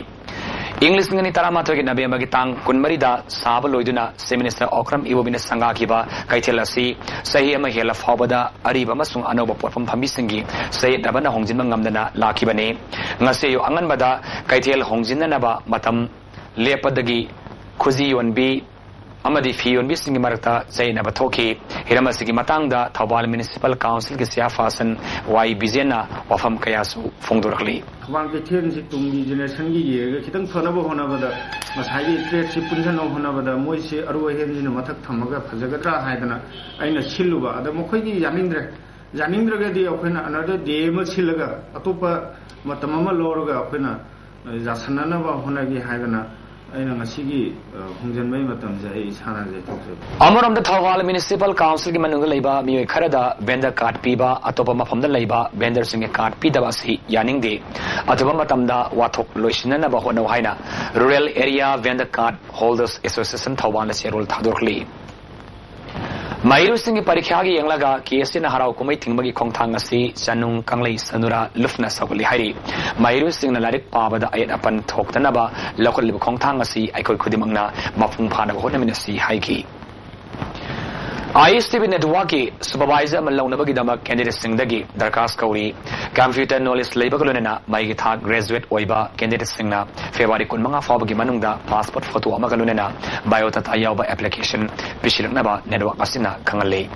ꯏꯪ ꯂꯤꯁꯤꯡ ꯑꯅꯤ ꯇꯔꯥꯃꯥꯊꯣꯏꯒꯤ ꯅꯕꯦꯝꯕꯔꯒꯤ ꯇꯥꯡ ꯀꯨꯟꯃꯔꯤꯗ ꯁꯥꯕ ꯂꯣꯏꯗꯨꯅ Chief Minister ꯑꯣꯀ꯭ꯔꯝ ꯏꯕꯣꯕꯤꯅ ꯁꯪꯒꯥꯈꯤꯕ ꯀꯩꯊꯦꯜ ꯑꯁꯤ ꯆꯍꯤ ꯑꯃ ꯍꯦꯜꯂ ꯐꯥꯎꯕꯗ ꯑꯔꯤꯕ ꯑꯃꯁꯨꯡ ꯑꯅꯧꯕ ꯄꯣꯠꯐꯝ ꯐꯝꯕꯤꯁꯤꯡꯒꯤ ꯆꯌꯦꯠꯅꯕꯅ ꯍꯣꯡꯖꯤꯟꯕ ꯉꯝꯗꯅ ꯂꯥꯛꯈꯤꯕꯅꯤ꯫ ꯉꯁꯤ ꯑꯌꯨꯛ ꯑꯉꯟꯕꯗ ꯀꯩꯊꯦꯜ ꯍꯣꯡꯖꯤꯟꯅꯅꯕ ꯃꯇꯝ ꯂꯦꯞꯄꯗꯒꯤ ꯈꯨꯖꯤ ꯌꯣꯟꯕꯤ ꯑꯃꯗꯤ ꯐꯤ ꯌꯣꯟꯕꯤꯁꯤꯡꯒꯤ ꯃꯔꯛꯇ ꯆꯌꯦꯠꯅꯕ ꯊꯣꯛꯈꯤ꯫ ꯍꯤꯔꯝ ꯑꯁꯤꯒꯤ ꯃꯇꯥꯡꯗ ꯊꯧꯕꯥꯜ Municipal Councilꯒꯤ Chairperson ꯋꯥꯏ ꯕꯤꯖꯦꯟꯅ ꯋꯥꯐꯝ ꯀꯌꯥꯁꯨ ꯐꯣꯡꯗꯣꯔꯛꯂꯤ꯫ ꯊꯧꯕꯥꯜ ꯀꯩꯊꯦꯜꯁꯤ ꯇꯨꯡꯒꯤ generationꯒꯤ ꯌꯦꯡꯉꯒ ꯈꯤꯇꯪ ꯐꯅꯕ ꯍꯣꯠꯅꯕꯗ, ꯉꯁꯥꯏꯒꯤ tradeꯁꯤ ꯄꯨꯟꯁꯤꯟꯅꯕ ꯍꯣꯠꯅꯕꯗ ꯃꯣꯏꯁꯤ ꯑꯔꯨ ꯑꯍꯦꯟꯁꯤꯅ ꯃꯊꯛ ꯊꯝꯃꯒ ꯐꯖꯒꯗ꯭ꯔꯥ ꯍꯥꯏꯗꯅ ꯑꯩꯅ ꯁꯤꯜꯂꯨꯕ꯫ ꯑꯗ ꯃꯈꯣꯏꯗꯤ ꯌꯥꯅꯤꯡꯗ꯭ꯔꯦ꯫ ꯌꯥꯅꯤꯡꯗ꯭ꯔꯒꯗꯤ ꯑꯩꯈꯣꯏꯅ another day ꯑꯃ ꯁꯤꯜꯂꯒ ꯑꯇꯣꯞꯄ ꯃꯇꯝ ꯑꯃ ꯂꯧꯔꯒ ꯑꯩꯈꯣꯏꯅ, ꯑ, ꯌꯥꯁꯟꯅꯅꯕ ꯍꯣꯠꯅꯒꯦ ꯍꯥꯏꯗꯅ ꯑꯩꯅ ꯉꯁꯤꯒꯤ, ꯑ, ꯍꯣꯡꯖꯤꯟꯕꯒꯤ ꯃꯇꯝꯁꯦ ꯑꯩ ꯏꯁꯥꯅ ꯌꯩꯊꯣꯛꯆꯕ꯫ ꯑꯃꯔꯣꯝꯗ ꯊꯧꯕꯥꯜ Municipal Councilꯒꯤ ꯃꯅꯨꯡꯗ ꯂꯩꯕ ꯃꯤꯑꯣꯏ ꯈꯔꯗ vendor card ꯄꯤꯕ, ꯑꯇꯣꯞꯄ ꯃꯐꯝꯗ ꯂꯩꯕ vendorꯁꯤꯡꯒꯤ card ꯄꯤꯗꯕ ꯑꯁꯤ ꯌꯥꯅꯤꯡꯗꯦ꯫ ꯑꯊꯨꯕ ꯃꯇꯝꯗ ꯋꯥꯊꯣꯛ ꯂꯣꯏꯁꯤꯟꯅꯅꯕ ꯍꯣꯠꯅꯧ ꯍꯥꯏꯅ Rural Area Vendor Card Holders Association ꯊꯧꯕꯥꯜꯅ ꯆꯦꯔꯣꯜ ꯊꯥꯗꯣꯔꯛꯂꯤ꯫ ꯃꯍꯩꯔꯣꯏꯁꯤꯡꯒꯤ ꯄꯔꯤꯈ꯭ꯌꯥꯒꯤ ꯌꯦꯡꯂꯒ KSAꯅ ꯍꯔꯥꯎ ꯀꯨꯝꯍꯩ ꯊꯤꯡꯕꯒꯤ ꯈꯣꯡꯊꯥꯡ ꯑꯁꯤ ꯆꯅꯨꯡ ꯀꯪꯂꯩ ꯁꯅꯨꯔꯥ ꯂꯨꯞꯅ ꯁꯧꯒꯠꯂꯤ ꯍꯥꯏꯔꯤ꯫ ꯃꯍꯩꯔꯣꯏꯁꯤꯡꯅ ꯂꯥꯏꯔꯤꯛ ꯄꯥꯕꯗ ꯑꯌꯦꯠ ꯑꯄꯟ ꯊꯣꯛꯇꯅꯕ ꯂꯧꯈꯠꯂꯤꯕ ꯈꯣꯡꯊꯥꯡ ꯑꯁꯤ ꯑꯩꯈꯣꯏ ꯈꯨꯗꯤꯡꯃꯛꯅ ꯃꯄꯨꯡ ꯐꯥꯅꯕ ꯍꯣꯠꯅꯃꯤꯟꯅꯁꯤ ꯍꯥꯏꯈꯤ꯫ ISTV Networkꯀꯤ supervisor ꯑꯃ ꯂꯧꯅꯕꯒꯤꯗꯃꯛ candidateꯁꯤꯡꯗꯒꯤ ꯗꯔꯈꯥꯁ ꯀꯧꯔꯤ꯫ Computer knowledge ꯂꯩꯕꯒ ꯂꯣꯏꯅꯅ ꯃꯍꯩꯒꯤ ꯊꯥꯛ graduate ꯑꯣꯏꯕ candidateꯁꯤꯡꯅ February ꯀꯨꯟꯃꯉꯥ ꯐꯥꯎꯕꯒꯤ ꯃꯅꯨꯡꯗ passport photo ꯑꯃꯒ ꯂꯣꯏꯅꯅ biodata ꯌꯥꯎꯕ application ꯄꯤꯁꯤꯜꯂꯛꯅꯕ network ꯑꯁꯤꯅ ꯈꯪꯍꯜꯂꯤ꯫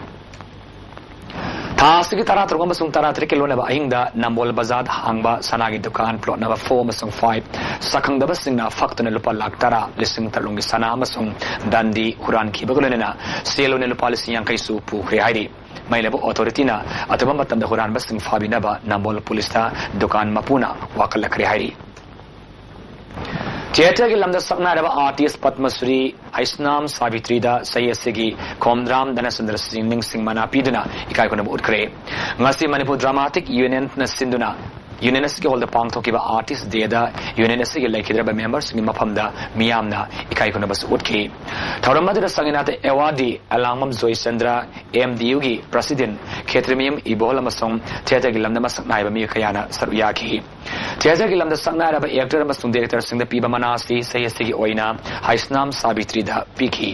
ꯊꯥ ꯑꯁꯤꯒꯤ ꯇꯔꯥꯇꯔꯨꯛ ꯑꯃꯁꯨꯡ ꯇꯔꯥꯇꯔꯦꯠꯀꯤ ꯂꯣꯟꯅꯕ ꯑꯍꯤꯡꯗ ꯅꯝꯕꯣꯜ ꯕꯖꯥꯔꯗ ꯍꯥꯡꯕ ꯁꯅꯥꯒꯤ ꯗꯨꯀꯥꯟ plot number four ꯑꯃꯁꯨꯡ five ꯁꯛꯈꯪꯗꯕꯁꯤꯡꯅ ꯐꯛꯇꯨꯅ ꯂꯨꯄꯥ ꯂꯥꯈ ꯇꯔꯥ, ꯂꯤꯁꯤꯡ ꯇꯔꯨꯛꯒꯤ ꯁꯅꯥ ꯑꯃꯁꯨꯡ ꯗꯟꯗꯤ ꯍꯨꯔꯥꯟꯈꯤꯕꯒ ꯂꯣꯏꯅꯅ ꯁꯦꯜ ꯑꯣꯏꯅ ꯂꯨꯄꯥ ꯂꯤꯁꯤꯡ ꯌꯥꯡꯈꯩꯁꯨ ꯄꯨꯈ꯭ꯔꯦ ꯍꯥꯏꯔꯤ꯫ ꯃꯩ ꯂꯩꯕ authorityꯅ ꯑꯊꯨꯕ ꯃꯇꯝꯗ ꯍꯨꯔꯥꯟꯕꯁꯤꯡ ꯐꯥꯕꯤꯅꯕ ꯅꯝꯕꯣꯜ ꯄꯨꯂꯤꯁꯇ ꯗꯨꯀꯥꯟ ꯃꯄꯨꯅ ꯋꯥꯀꯠꯂꯛꯈ꯭ꯔꯦ ꯍꯥꯏꯔꯤ꯫ Theatreꯒꯤ ꯂꯝꯗ ꯁꯛꯅꯥꯏꯔꯕ artist ꯄꯗꯃꯁ꯭ꯔꯤ ꯍꯩꯁꯅꯥꯝ ꯁꯥꯕꯤꯇ꯭ꯔꯤꯗ ꯆꯍꯤ ꯑꯁꯤꯒꯤ ꯈꯣꯝꯗ꯭ꯔꯥꯝ ꯙꯅꯆꯟꯗ꯭ꯔ ꯁꯤꯡ ꯅꯤꯡꯁꯤꯡ ꯃꯅꯥ ꯄꯤꯗꯨꯅ ꯏꯀꯥꯏ ꯈꯨꯝꯅꯕ ꯎꯠꯈ꯭ꯔꯦ꯫ ꯉꯁꯤ Manipur Dramatic Unionꯅ ꯁꯤꯟꯗꯨꯅ Union ꯑꯁꯤꯒꯤ hallꯗ ꯄꯥꯡꯊꯣꯛꯈꯤꯕ Artist Dayꯗ Union ꯑꯁꯤꯒꯤ ꯂꯩꯈꯤꯗ꯭ꯔꯕ memberꯁꯤꯡꯒꯤ ꯃꯐꯝꯗ ꯃꯤꯌꯥꯝꯅ ꯏꯀꯥꯏ ꯈꯨꯝꯅꯕꯁꯨ ꯎꯠꯈꯤ꯫ ꯊꯧꯔꯝ ꯑꯗꯨꯗ ꯁꯪꯒꯤꯅꯥꯊ awardee ꯑꯦꯂꯥꯡꯕꯝ ꯖꯣꯏꯆꯟꯗ꯭ꯔ, MDUꯒꯤ president ꯈꯦꯇ꯭ꯔꯤꯃꯌꯨꯝ ꯏꯕꯣꯍꯜ ꯑꯃꯁꯨꯡ theatreꯒꯤ ꯂꯝꯗ ꯃꯁꯛ ꯅꯥꯏꯕ ꯃꯤꯑꯣꯏ ꯀꯌꯥꯅ ꯁꯔꯨꯛ ꯌꯥꯈꯤ꯫ ꯊꯤꯌꯦꯇꯔꯒꯤ ꯂꯝꯗ ꯁꯛꯅꯥꯏꯔꯕ ꯑꯦꯛꯇꯔ ꯑꯃꯁꯨꯡ ꯗꯤꯔꯦꯛꯇꯔꯁꯤꯡꯗ ꯄꯤꯕ ꯃꯅꯥ ꯑꯁꯤ ꯆꯍꯤ ꯑꯁꯤꯒꯤ ꯑꯣꯏꯅ ꯍꯩꯁꯅꯥꯝ ꯁꯥꯕꯤꯇ꯭ꯔꯤꯗ ꯄꯤꯈꯤ꯫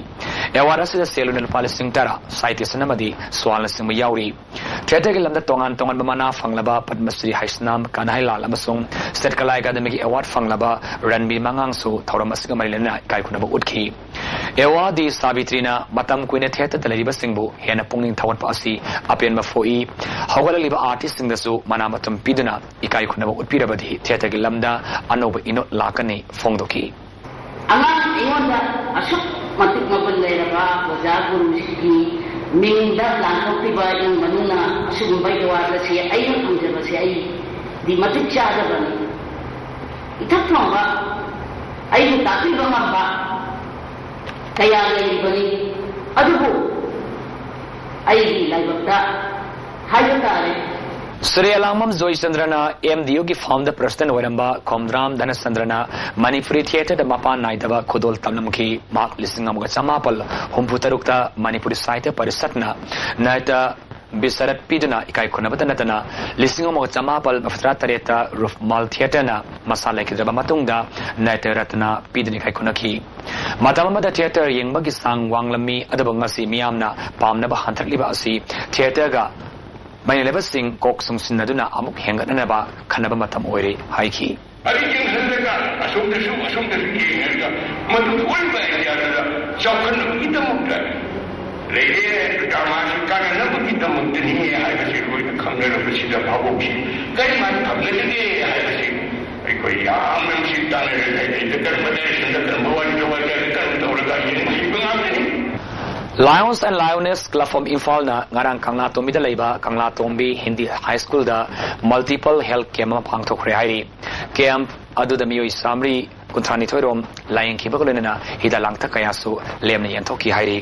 ꯑꯦꯋꯥꯔꯗ ꯑꯁꯤꯗ ꯁꯦꯜ ꯑꯣꯏꯅ ꯂꯨꯄꯥ ꯂꯤꯁꯤꯡ ꯇꯔꯥ, ꯁꯥꯏꯇꯦꯁꯟ ꯑꯃꯗꯤ ꯁ꯭ꯋꯥꯜꯅꯆꯤꯡꯕ ꯌꯥꯎꯔꯤ꯫ ꯊꯤꯌꯦꯇꯔꯒꯤ ꯂꯝꯗ ꯇꯣꯉꯥꯟ ꯇꯣꯉꯥꯟꯕ ꯃꯅꯥ ꯐꯪꯂꯕ ꯄꯗꯃꯁ꯭ꯔꯤ ꯍꯩꯁꯅꯥꯝ ꯀꯅꯥꯏꯂꯥꯜ ꯑꯃꯁꯨꯡ ꯁꯦꯠꯀꯂꯥ ꯑꯦꯀꯥꯗꯃꯤꯒꯤ ꯑꯦꯋꯥꯔꯗ ꯐꯪꯂꯕ ꯔꯟꯕꯤꯔ ꯃꯉꯥꯡꯁꯨ ꯊꯧꯔꯝ ꯑꯁꯤꯒ ꯃꯔꯤ ꯂꯩꯅꯅ ꯏꯀꯥꯏ ꯈꯨꯝꯅꯕ ꯎꯠꯈꯤ꯫ ꯑꯦꯋꯥꯗꯤ ꯁꯥꯕꯤꯇ꯭ꯔꯤꯅ ꯃꯇꯝ ꯀꯨꯏꯅ ꯊꯤꯌꯦꯇꯔꯗ ꯂꯩꯔꯤꯕꯁꯤꯡꯕꯨ ꯍꯦꯟꯅ ꯄꯨꯛꯅꯤꯡ ꯊꯧꯒꯠꯄ ꯑꯁꯤ ꯑꯄꯦꯟꯕ ꯐꯣꯛꯏ꯫ ꯍꯧꯒꯠꯂꯛꯂꯤꯕ ꯑꯥꯔꯇꯤꯁꯁꯤꯡꯗꯁꯨ ꯃꯅꯥ ꯃꯊꯨꯝ ꯄꯤꯗꯨꯅ ꯏꯀꯥꯏ ꯈꯨꯝꯅꯕ ꯎꯠꯄꯤꯔꯕꯗꯤ ꯊꯤꯌꯦꯇꯔꯒꯤ ꯂꯝꯗ ꯑꯅꯧꯕ ꯏꯅꯣꯠ ꯂꯥꯛꯀꯅꯤ ꯐꯣꯡꯗꯣꯛꯈꯤ꯫ ꯑꯉꯥꯡ ꯑꯩꯉꯣꯟꯗ ꯑꯁꯨꯛ ꯃꯇꯤꯛ ꯃꯒꯨꯟ ꯂꯩꯔꯕ ꯑꯣꯖꯥ ꯒꯨꯔꯨꯁꯤꯒꯤ ꯃꯤꯡꯗ ꯂꯥꯟꯊꯣꯛꯈꯤꯕ ꯏꯃꯨꯡ ꯃꯅꯨꯡꯅ ꯑꯁꯤꯒꯨꯝꯕ ꯑꯦꯋꯥꯔꯗ ꯑꯁꯤ ꯑꯩꯅ ꯐꯪꯖꯕꯁꯦ ꯑꯩꯗꯤ ꯃꯇꯤꯛ ꯆꯥꯖꯕꯅꯤ꯫ ꯏꯊꯛ ꯊꯣꯡꯕ ꯑꯩꯕꯨ ꯇꯥꯛꯄꯤꯕ ꯉꯝꯕ ꯀꯌꯥ ꯂꯩꯔꯤꯕꯅꯤ꯫ ꯑꯗꯨꯕꯨ ꯑꯩꯒꯤ ꯂꯥꯏꯕꯛꯇ ꯍꯥꯏꯕ ꯇꯥꯔꯦ꯫ ꯁ꯭ꯔꯤ ꯑꯦꯂꯥꯡꯕꯝ ꯖꯣꯏꯆꯟꯗ꯭ꯔꯅ ꯑꯦꯝ ꯗꯤ ꯌꯨꯒꯤ ꯐꯥꯎꯟꯗꯔ ꯄ꯭ꯔꯁꯤꯗꯦꯟ ꯑꯣꯏꯔꯝꯕ ꯈꯣꯝꯗ꯭ꯔꯥꯝ ꯙꯅꯆꯟꯗ꯭ꯔꯅ ꯃꯅꯤꯄꯨꯔꯤ ꯊꯤꯌꯦꯇꯔꯗ ꯃꯄꯥꯟ ꯅꯥꯏꯗꯕ ꯈꯨꯗꯣꯜ ꯇꯝꯂꯝꯈꯤ꯫ ꯃꯍꯥꯛ ꯂꯤꯁꯤꯡ ꯑꯃꯒ ꯆꯃꯥꯄꯜ ꯍꯨꯝꯐꯨ ꯇꯔꯨꯛꯇ ꯃꯅꯤꯄꯨꯔꯤ ꯁꯥꯍꯤꯇ꯭ꯌ ꯄꯔꯤꯁꯠꯅ ꯅꯥꯇ꯭ꯌ ꯕꯤꯁꯥꯔꯗ ꯄꯤꯗꯨꯅ ꯏꯀꯥꯏ ꯈꯨꯝꯅꯕꯇ ꯅꯠꯇꯅ ꯂꯤꯁꯤꯡ ꯑꯃꯒ ꯆꯃꯥꯄꯜ ꯃꯔꯤꯐꯨꯇꯔꯥ ꯇꯔꯦꯠꯇ ꯔꯨꯄꯃꯥꯜ ꯊꯤꯌꯦꯇꯔꯅ ꯃꯁꯥ ꯂꯩꯈꯤꯗ꯭ꯔꯕ ꯃꯇꯨꯡꯗ ꯅꯥꯇ꯭ꯌ ꯔꯠꯅ ꯄꯤꯗꯨꯅ ꯏꯀꯥꯏ ꯈꯨꯝꯅꯈꯤ꯫ ꯃꯇꯝ ꯑꯃꯗ ꯊꯤꯌꯦꯇꯔ ꯌꯦꯡꯕꯒꯤ ꯆꯥꯡ ꯋꯥꯡꯂꯝꯃꯤ, ꯑꯗꯨꯕꯨ ꯉꯁꯤ ꯃꯤꯌꯥꯝꯅ ꯄꯥꯝꯅꯕ ꯍꯟꯊꯔꯛꯂꯤꯕ ꯑꯁꯤ ꯊꯤꯌꯦꯇꯔꯒ ꯃꯔꯤ ꯂꯩꯅꯕꯁꯤꯡ ꯀꯣꯛ ꯆꯨꯡꯁꯤꯟꯅꯗꯨꯅ ꯑꯃꯨꯛ ꯍꯦꯟꯒꯠꯅꯅꯕ ꯈꯟꯅꯕ ꯃꯇꯝ ꯑꯣꯏꯔꯦ ꯍꯥꯏꯈꯤ꯫ ꯑꯗꯨ ꯌꯦꯡꯍꯜꯂꯒ ꯑꯁꯣꯝꯗꯁꯨ ꯑꯁꯣꯝꯗꯁꯨ ꯌꯦꯡꯍꯜꯂꯒ ꯃꯗꯨ ꯑꯣꯏꯕ ꯑꯦꯔꯤꯌꯥꯗꯨꯗ ꯆꯥꯎꯈꯠꯅꯕꯒꯤꯗꯃꯛꯇ ꯂꯩꯔꯦ꯫ ꯗ꯭ꯔꯃꯥꯁꯤ ꯀꯥꯟꯅꯅꯕꯒꯤꯗꯃꯛꯇꯅꯤ ꯍꯥꯏꯕꯁꯤ ꯂꯣꯏꯅ ꯈꯪꯅꯔꯕꯁꯤꯗ ꯚꯥꯕꯣꯛꯁꯤ ꯀꯔꯤꯃꯥꯏꯅ ꯊꯝꯅꯒꯅꯤ ꯍꯥꯏꯕꯁꯤ ꯑꯩꯈꯣꯏ ꯌꯥꯝꯅ ꯅꯨꯡꯁꯤ ꯇꯥꯟꯅꯔꯦ꯫ ꯂꯩꯇ ꯀꯔꯝꯕ ꯗꯥꯏꯔꯦꯛꯁꯟꯗ ꯀꯔꯝꯕ ꯋꯥꯔꯤꯗ ꯋꯥꯔꯤꯗ ꯀꯔꯝ ꯇꯧꯔꯒ ꯌꯦꯡꯕ ꯍꯩꯕ ꯉꯥꯛꯇꯅꯤ꯫ Lions and Lioness Club of ꯏꯝꯐꯥꯜꯅ ꯉꯔꯥꯡ ꯀꯪꯂꯥꯇꯣꯝꯕꯤꯗ ꯂꯩꯕ ꯀꯪꯂꯥꯇꯣꯝꯕꯤ ꯍꯤꯟꯗꯤ ꯍꯥꯏ ꯁ꯭ꯀꯨꯜꯗ multiple health camp ꯑꯃ ꯄꯥꯡꯊꯣꯛꯈ꯭ꯔꯦ ꯍꯥꯏꯔꯤ꯫ ꯀꯦꯝꯞ ꯑꯗꯨꯗ ꯃꯤꯑꯣꯏ ꯆꯥꯃꯔꯤ ꯀꯨꯟꯊ꯭ꯔꯥꯅꯤꯊꯣꯏ ꯔꯣꯝ ꯂꯥꯌꯦꯡꯈꯤꯕꯒ ꯂꯣꯏꯅꯅ ꯍꯤꯗꯥꯛ ꯂꯥꯡꯊꯛ ꯀꯌꯥꯁꯨ ꯂꯦꯝꯅ ꯌꯦꯟꯊꯣꯛꯈꯤ ꯍꯥꯏꯔꯤ꯫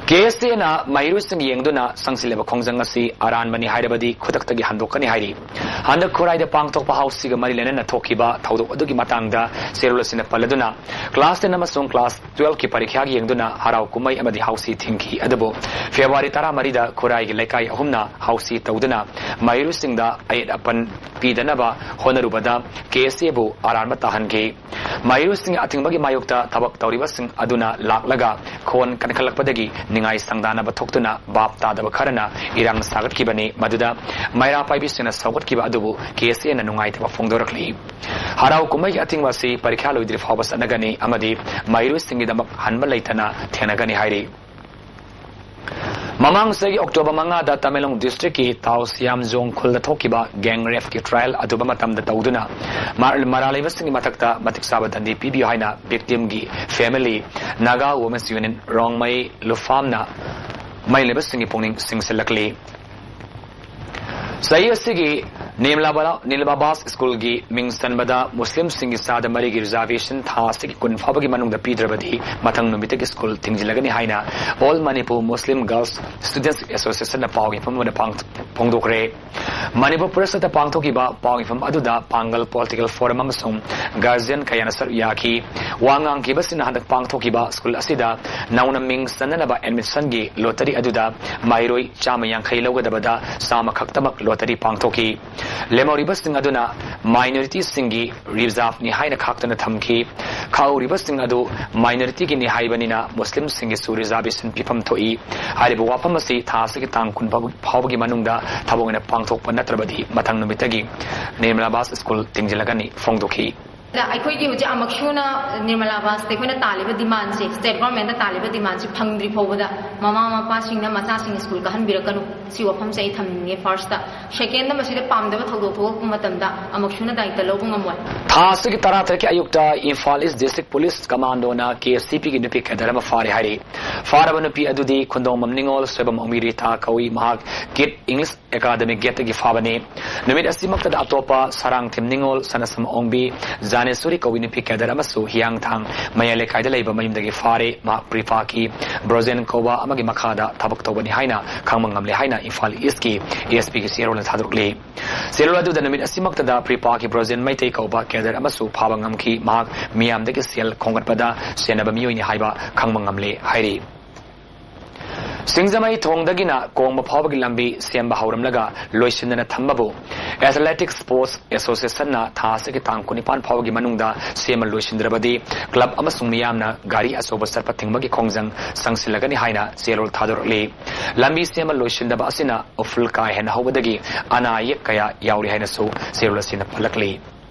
ꯀꯦ ꯑꯦꯁ ꯑꯦꯅ ꯃꯍꯩꯔꯣꯏꯁꯤꯡ ꯌꯦꯡꯗꯨꯅ ꯆꯪꯁꯤꯜꯂꯤꯕ ꯈꯣꯡꯖꯪ ꯑꯁꯤ ꯑꯔꯥꯟꯕꯅꯤ ꯍꯥꯏꯔꯕꯗꯤ ꯈꯨꯗꯛꯇꯒꯤ ꯍꯟꯗꯣꯛꯀꯅꯤ ꯍꯥꯏꯔꯤ꯫ ꯍꯟꯗꯛ ꯈꯨꯔꯥꯏꯗ ꯄꯥꯡꯊꯣꯛꯄ ꯍꯥꯎꯁꯤꯒ ꯃꯔꯤ ꯂꯩꯅꯅ ꯊꯣꯛꯈꯤꯕ ꯊꯧꯗꯣꯛ ꯑꯗꯨꯒꯤ ꯃꯇꯥꯡꯗ ꯆꯦꯔꯣꯜ ꯑꯁꯤꯅ ꯄꯜꯂꯗꯨꯅ, ꯀ꯭ꯂꯥꯁ ꯇꯦꯟ ꯑꯃꯁꯨꯡ ꯀ꯭ꯂꯥꯁ ꯇꯨꯋꯦꯜꯐꯀꯤ ꯄꯔꯤꯈ꯭ꯌꯥꯒꯤ ꯌꯦꯡꯗꯨꯅ ꯍꯔꯥꯎ ꯀꯨꯝꯍꯩ ꯑꯃꯗꯤ ꯍꯥꯎꯁꯤ ꯊꯤꯡꯈꯤ꯫ ꯑꯗꯨꯕꯨ ꯐꯦꯕ꯭ꯔꯨꯋꯥꯔꯤ ꯇꯔꯥꯃꯔꯤꯗ ꯈꯨꯔꯥꯏꯒꯤ ꯂꯩꯀꯥꯏ ꯑꯍꯨꯝꯅ ꯍꯥꯎꯁꯤ ꯇꯧꯗꯨꯅ ꯃꯍꯩꯔꯣꯏꯁꯤꯡꯗ ꯑꯌꯦꯠ ꯑꯄꯟ ꯄꯤꯗꯅꯕ ꯍꯣꯠꯅꯔꯨꯕꯗ ꯀꯦ ꯑꯦꯁ ꯑꯦꯕꯨ ꯑꯔꯥꯟꯕ ꯇꯥꯍꯟꯈꯤ꯫ ꯃꯍꯩꯔꯣꯏꯁꯤꯡꯒꯤ ꯑꯊꯤꯡꯕꯒꯤ ꯃꯥꯌꯣꯛꯇ ꯊꯕꯛ ꯇꯧꯔꯤꯕꯁꯤꯡ ꯑꯗꯨꯅ ꯂꯥꯛꯂꯒ ꯈꯣꯟ ꯀꯟꯈꯠꯂꯛꯄꯗꯒꯤ ꯅꯤꯡꯉꯥꯏ ꯁꯪꯗꯥꯅꯕ ꯊꯣꯛꯇꯨꯅ ꯚꯥꯞ ꯇꯥꯗꯕ ꯈꯔꯅ ꯏꯔꯥꯡ ꯁꯥꯒꯠꯈꯤꯕꯅꯤ꯫ ꯃꯗꯨꯗ ꯃꯩꯔꯥ ꯄꯥꯏꯕꯤꯁꯤꯡꯅ ꯁꯧꯒꯠꯈꯤꯕ ꯑꯗꯨꯕꯨ ꯀꯦ ꯑꯦꯁ ꯑꯦꯅ ꯅꯨꯡꯉꯥꯏꯇꯕ ꯐꯣꯡꯗꯣꯔꯛꯂꯤ꯫ ꯍꯔꯥꯎ ꯀꯨꯝꯍꯩꯒꯤ ꯑꯊꯤꯡꯕ ꯑꯁꯤ ꯄꯔꯤꯈ꯭ꯌꯥ ꯂꯣꯏꯗ꯭ꯔꯤ ꯐꯥꯎꯕ ꯆꯠꯅꯒꯅꯤ ꯑꯃꯗꯤ ꯃꯍꯩꯔꯣꯏꯁꯤꯡꯒꯤꯗꯃꯛ ꯍꯟꯕ ꯂꯩꯇꯅ ꯊꯦꯡꯅꯒꯅꯤ ꯍꯥꯏꯔꯤ꯫ ꯃꯃꯥꯡ ꯆꯍꯤꯒꯤ ꯑꯣꯛꯇꯣꯕꯔ ꯃꯉꯥꯗ ꯇꯃꯦꯡꯂꯣꯡ ꯗꯤꯁꯇ꯭ꯔꯤꯛꯀꯤ ꯇꯥꯎꯁꯤꯌꯥꯝꯖꯣꯡ ꯈꯨꯜꯗ ꯊꯣꯛꯈꯤꯕ ꯒꯦꯡ ꯔꯦꯞꯀꯤ ꯇ꯭ꯔꯥꯏꯜ ꯑꯇꯨꯕ ꯃꯇꯝꯗ ꯇꯧꯗꯨꯅ ꯃꯔꯥ-, ꯃꯔꯥꯜ ꯂꯩꯕꯁꯤꯡꯒꯤ ꯃꯊꯛꯇ ꯃꯇꯤꯛ ꯆꯥꯕ ꯗꯟꯗꯤ ꯄꯤꯕꯤꯌꯨ ꯍꯥꯏꯅ ꯚꯤꯛꯇꯤꯝꯒꯤ ꯐꯦꯃꯤꯂꯤ, ꯅꯥꯒꯥ ꯋꯨꯃꯦꯟꯁ ꯌꯨꯅꯤꯌꯟ ꯔꯣꯡꯃꯩ ꯂꯨꯐꯥꯝꯅ ꯃꯩ ꯂꯩꯕꯁꯤꯡꯒꯤ ꯄꯨꯛꯅꯤꯡ ꯆꯤꯡꯁꯤꯜꯂꯛꯂꯤ꯫ ꯆꯍꯤ ꯑꯁꯤꯒꯤ ꯅꯤꯝꯂꯥꯕꯥ-, ꯅꯤꯝꯂꯥꯕꯥꯁ ꯁ꯭ꯀꯨꯜꯒꯤ ꯃꯤꯡ ꯆꯟꯕꯗ ꯃꯨꯁꯂꯤꯝꯁꯤꯡꯒꯤ ꯆꯥꯗ ꯃꯔꯤꯒꯤ ꯔꯤꯖꯥꯔꯕꯦꯁꯟ ꯊꯥ ꯑꯁꯤꯒꯤ ꯀꯨꯟ ꯐꯥꯎꯕꯒꯤ ꯃꯅꯨꯡꯗ ꯄꯤꯗ꯭ꯔꯕꯗꯤ ꯃꯊꯪ ꯅꯨꯃꯤꯠꯇꯒꯤ ꯁ꯭ꯀꯨꯜ ꯊꯤꯡꯖꯤꯜꯂꯒꯅꯤ ꯍꯥꯏꯅ ꯑꯣꯜ ꯃꯅꯤꯄꯨꯔ ꯃꯨꯁꯂꯤꯝ ꯒꯔꯜꯁ ꯁ꯭ꯇꯨꯗꯦꯟꯠꯁ ꯑꯦꯁꯣꯁꯤꯌꯦꯁꯟꯅ ꯄꯥꯎꯒꯤ ꯐꯝ ꯑꯃꯗ ꯄꯥꯡ-, ꯐꯣꯡꯗꯣꯛꯈ꯭ꯔꯦ꯫ ꯃꯅꯤꯄꯨꯔ ꯄ꯭ꯔꯦꯁꯇ ꯄꯥꯡꯊꯣꯛꯈꯤꯕ ꯄꯥꯎꯒꯤ ꯐꯝ ꯑꯗꯨꯗ ꯄꯥꯡꯒꯜ ꯄꯣꯂꯤꯇꯤꯀꯦꯜ ꯐꯣꯔꯝ ꯑꯃꯁꯨꯡ ꯒꯥꯔꯖꯤꯌꯟ ꯀꯌꯥꯅ ꯁꯔꯨꯛ ꯌꯥꯈꯤ꯫ ꯋꯥ ꯉꯥꯡꯈꯤꯕꯁꯤꯡꯅ ꯍꯟꯗꯛ ꯄꯥꯡꯊꯣꯛꯈꯤꯕ ꯁ꯭ꯀꯨꯜ ꯑꯁꯤꯗ ꯅꯧꯅ ꯃꯤꯡ ꯆꯟꯅꯅꯕ ꯑꯦꯗꯃꯤꯁꯟꯒꯤ ꯂꯣꯇꯔꯤ ꯑꯗꯨꯗ ꯃꯍꯩꯔꯣꯏ ꯆꯥꯝꯃ ꯌꯥꯡꯈꯩ ꯂꯧꯒꯗꯕꯗ ꯆꯥꯝꯃ ꯈꯛꯇꯃꯛ ꯂꯣꯇꯔꯤ ꯄꯥꯡꯊꯣꯛꯈꯤ꯫ ꯂꯦꯝꯍꯧꯔꯤꯕꯁꯤꯡ ꯑꯗꯨꯅ ꯃꯥꯏꯅꯣꯔꯤꯇꯤꯁꯤꯡꯒꯤ ꯔꯤꯖꯥꯔꯚꯅꯤ ꯍꯥꯏꯅ ꯈꯥꯛꯇꯨꯅ ꯊꯝꯈꯤ꯫ ꯈꯥꯛꯍꯧꯔꯤꯕꯁꯤꯡ ꯑꯗꯨ ꯃꯥꯏꯅꯣꯔꯤꯇꯤꯒꯤꯅꯤ ꯍꯥꯏꯕꯅꯤꯅ ꯃꯨꯁꯂꯤꯝꯁꯤꯡꯒꯤꯁꯨ ꯔꯤꯖꯥꯔꯕꯦꯁꯟ ꯄꯤꯐꯝ ꯊꯣꯛꯏ꯫ ꯍꯥꯏꯔꯤꯕ ꯋꯥꯐꯝ ꯑꯁꯤ ꯊꯥ ꯑꯁꯤꯒꯤ ꯇꯥꯡ ꯀꯨꯟ ꯐꯥꯎꯕꯒꯤ ꯃꯅꯨꯡꯗ ꯊꯕꯛ ꯑꯣꯏꯅ ꯄꯥꯡꯊꯣꯛꯄ ꯅꯠꯇ꯭ꯔꯕꯗꯤ ꯃꯊꯪ ꯅꯨꯃꯤꯠꯇꯒꯤ ꯅꯤꯔꯃꯂꯥ ꯕꯥꯁ ꯁ꯭ꯀꯨꯜ ꯊꯤꯡꯖꯤꯜꯂꯒꯅꯤ ꯐꯣꯡꯗꯣꯛꯈꯤ꯫ ꯑꯩꯈꯣꯏꯒꯤ ꯍꯧꯖꯤꯛ ꯑꯃꯛꯁꯨꯅ ꯅꯤꯔꯃꯂꯥ ꯕꯥꯁꯇ ꯑꯩꯈꯣꯏꯅ ꯇꯥꯜꯂꯤꯕ ꯗꯤꯃꯥꯟꯁꯦ, ꯁ꯭ꯇꯦꯠ ꯒꯣꯔꯃꯦꯟꯗ ꯇꯥꯜꯂꯤꯕ ꯗꯤꯃꯥꯟꯁꯦ ꯐꯪꯗ꯭ꯔꯤ ꯐꯥꯎꯕꯗ ꯃꯃꯥ ꯃꯄꯥꯁꯤꯡꯅ ꯃꯆꯥꯁꯤꯡ ꯁ꯭ꯀꯨꯜ ꯀꯥꯍꯟꯕꯤꯔꯛꯀꯅꯨ꯫ ꯁꯤ ꯋꯥꯐꯝꯁꯦ ꯑꯩ ꯊꯝꯅꯤꯡꯉꯦ ꯐꯥꯔꯁꯇ꯫ ꯁꯦꯀꯦꯟꯗ, ꯃꯁꯤꯗ ꯄꯥꯝꯗꯕ ꯊꯧꯗꯣꯛ ꯊꯣꯛꯂꯛꯄ ꯃꯇꯝꯗ ꯑꯃꯛꯁꯨꯅ ꯗꯥꯏꯇ ꯂꯧꯕ ꯉꯝꯃꯣꯏ꯫ ꯊꯥ ꯑꯁꯤꯒꯤ ꯇꯔꯥꯇꯔꯦꯠꯀꯤ ꯑꯌꯨꯛꯇ ꯏꯝꯐꯥꯜ ꯏꯁ ꯗꯤꯁꯇ꯭ꯔꯤꯛ ꯄꯨꯂꯤꯁ ꯀꯃꯥꯟꯗꯣꯅ ꯀꯦ ꯑꯦꯁ ꯁꯤ ꯄꯤꯒꯤ ꯅꯨꯄꯤ ꯀꯦꯗꯔ ꯑꯃ ꯐꯥꯔꯦ ꯍꯥꯏꯔꯤ꯫ ꯐꯥꯔꯕ ꯅꯨꯄꯤ ꯑꯗꯨꯗꯤ ꯈꯨꯟꯗꯣꯡꯕꯝ ꯅꯤꯉꯣꯜ ꯁꯣꯏꯕꯝ ꯑꯣꯡꯕꯤ ꯔꯤꯇꯥ ꯀꯧꯏ꯫ ꯃꯍꯥꯛ ꯀꯤꯠ ꯏꯪꯂꯤꯁ ꯑꯦꯀꯥꯗꯃꯤ ꯒꯦꯠꯇꯒꯤ ꯐꯥꯕꯅꯤ꯫ ꯅꯨꯃꯤꯠ ꯑꯁꯤꯃꯛꯇꯗ ꯑꯇꯣꯞꯄ ꯁꯔꯥꯡꯊꯦꯝ ꯅꯤꯉꯣꯜ, ꯁꯅꯥꯁꯝ ꯑꯣꯡꯕꯤ, ꯁꯅꯦꯁꯣꯔꯤ ꯀꯧꯕꯤ ꯅꯨꯄꯤ ꯀꯦꯗꯔ ꯑꯃꯁꯨ ꯍꯤꯌꯥꯡꯊꯥꯡ ꯃꯌꯥꯏ ꯂꯩꯀꯥꯏꯗ ꯂꯩꯕ ꯃꯌꯨꯝꯗꯒꯤ ꯐꯥꯔꯦ꯫ ꯃꯍꯥꯛ ꯄ꯭ꯔꯤꯄꯥꯛꯀꯤ ꯕ꯭ꯔꯣꯖꯦꯟ ꯀꯧꯕ ꯑꯃꯒꯤ ꯃꯈꯥꯗ ꯊꯕꯛ ꯇꯧꯕꯅꯤ ꯍꯥꯏꯅ ꯈꯪꯕ ꯉꯝꯂꯦ ꯍꯥꯏꯅ ꯏꯝꯐꯥꯜ ꯏꯁꯀꯤ ꯑꯦꯁ ꯄꯤꯒꯤ ꯆꯦꯔꯣꯜꯅ ꯊꯥꯗꯣꯔꯛꯂꯤ꯫ ꯆꯦꯔꯣꯜ ꯑꯗꯨꯗ ꯅꯨꯃꯤꯠ ꯑꯁꯤꯃꯛꯇꯗ ꯄ꯭ꯔꯤꯄꯥꯛꯀꯤ ꯕ꯭ꯔꯣꯖꯦꯟ ꯃꯩꯇꯩ ꯀꯧꯕ ꯀꯦꯗꯔ ꯑꯃꯁꯨ ꯐꯥꯕ ꯉꯝꯈꯤ꯫ ꯃꯍꯥꯛ ꯃꯤꯌꯥꯝꯗꯒꯤ ꯁꯦꯜ ꯈꯣꯝꯒꯠꯄꯗ ꯁꯦꯟꯅꯕ ꯃꯤꯑꯣꯏꯅꯤ ꯍꯥꯏꯕ ꯈꯪꯕ ꯉꯝꯂꯦ ꯍꯥꯏꯔꯤ꯫ ꯁꯤꯡꯖꯃꯩ ꯊꯣꯡꯗꯒꯤꯅ ꯀꯣꯡꯕ ꯐꯥꯎꯕꯒꯤ ꯂꯝꯕꯤ ꯁꯦꯝꯕ ꯍꯧꯔꯝꯂꯒ ꯂꯣꯏꯁꯤꯟꯗꯅ ꯊꯝꯕꯕꯨ ꯑꯦꯊꯂꯦꯇꯤꯛ ꯁ꯭ꯄꯣꯔꯠꯁ ꯑꯦꯁꯣꯁꯤꯌꯦꯁꯟꯅ ꯊꯥ ꯑꯁꯤꯒꯤ ꯇꯥꯡ ꯀꯨꯟꯅꯤꯄꯥꯟ ꯐꯥꯎꯕꯒꯤ ꯃꯅꯨꯡꯗ ꯁꯦꯝꯕ ꯂꯣꯏꯁꯤꯟꯗ꯭ꯔꯕꯗꯤ ꯀ꯭ꯂꯕ ꯑꯃꯁꯨꯡ ꯃꯤꯌꯥꯝꯅ ꯒꯥꯔꯤ ꯑꯆꯧꯕ ꯆꯠꯄ ꯊꯤꯡꯕꯒꯤ ꯈꯣꯡꯖꯪ ꯆꯪꯁꯤꯜꯂꯒꯅꯤ ꯍꯥꯏꯅ ꯆꯦꯔꯣꯜ ꯊꯥꯗꯣꯔꯛꯂꯤ꯫ ꯂꯝꯕꯤ ꯁꯦꯝꯕ ꯂꯣꯏꯁꯤꯟꯗꯕ ꯑꯁꯤꯅ ꯎꯐꯨꯜ ꯀꯥ ꯍꯦꯟꯅ ꯍꯧꯕꯗꯒꯤ ꯑꯅꯥ ꯑꯌꯦꯛ ꯀꯌꯥ ꯌꯥꯎꯔꯤ ꯍꯥꯏꯅꯁꯨ ꯆꯦꯔꯣꯜ ꯑꯁꯤꯅ ꯄꯜꯂꯛꯂꯤ꯫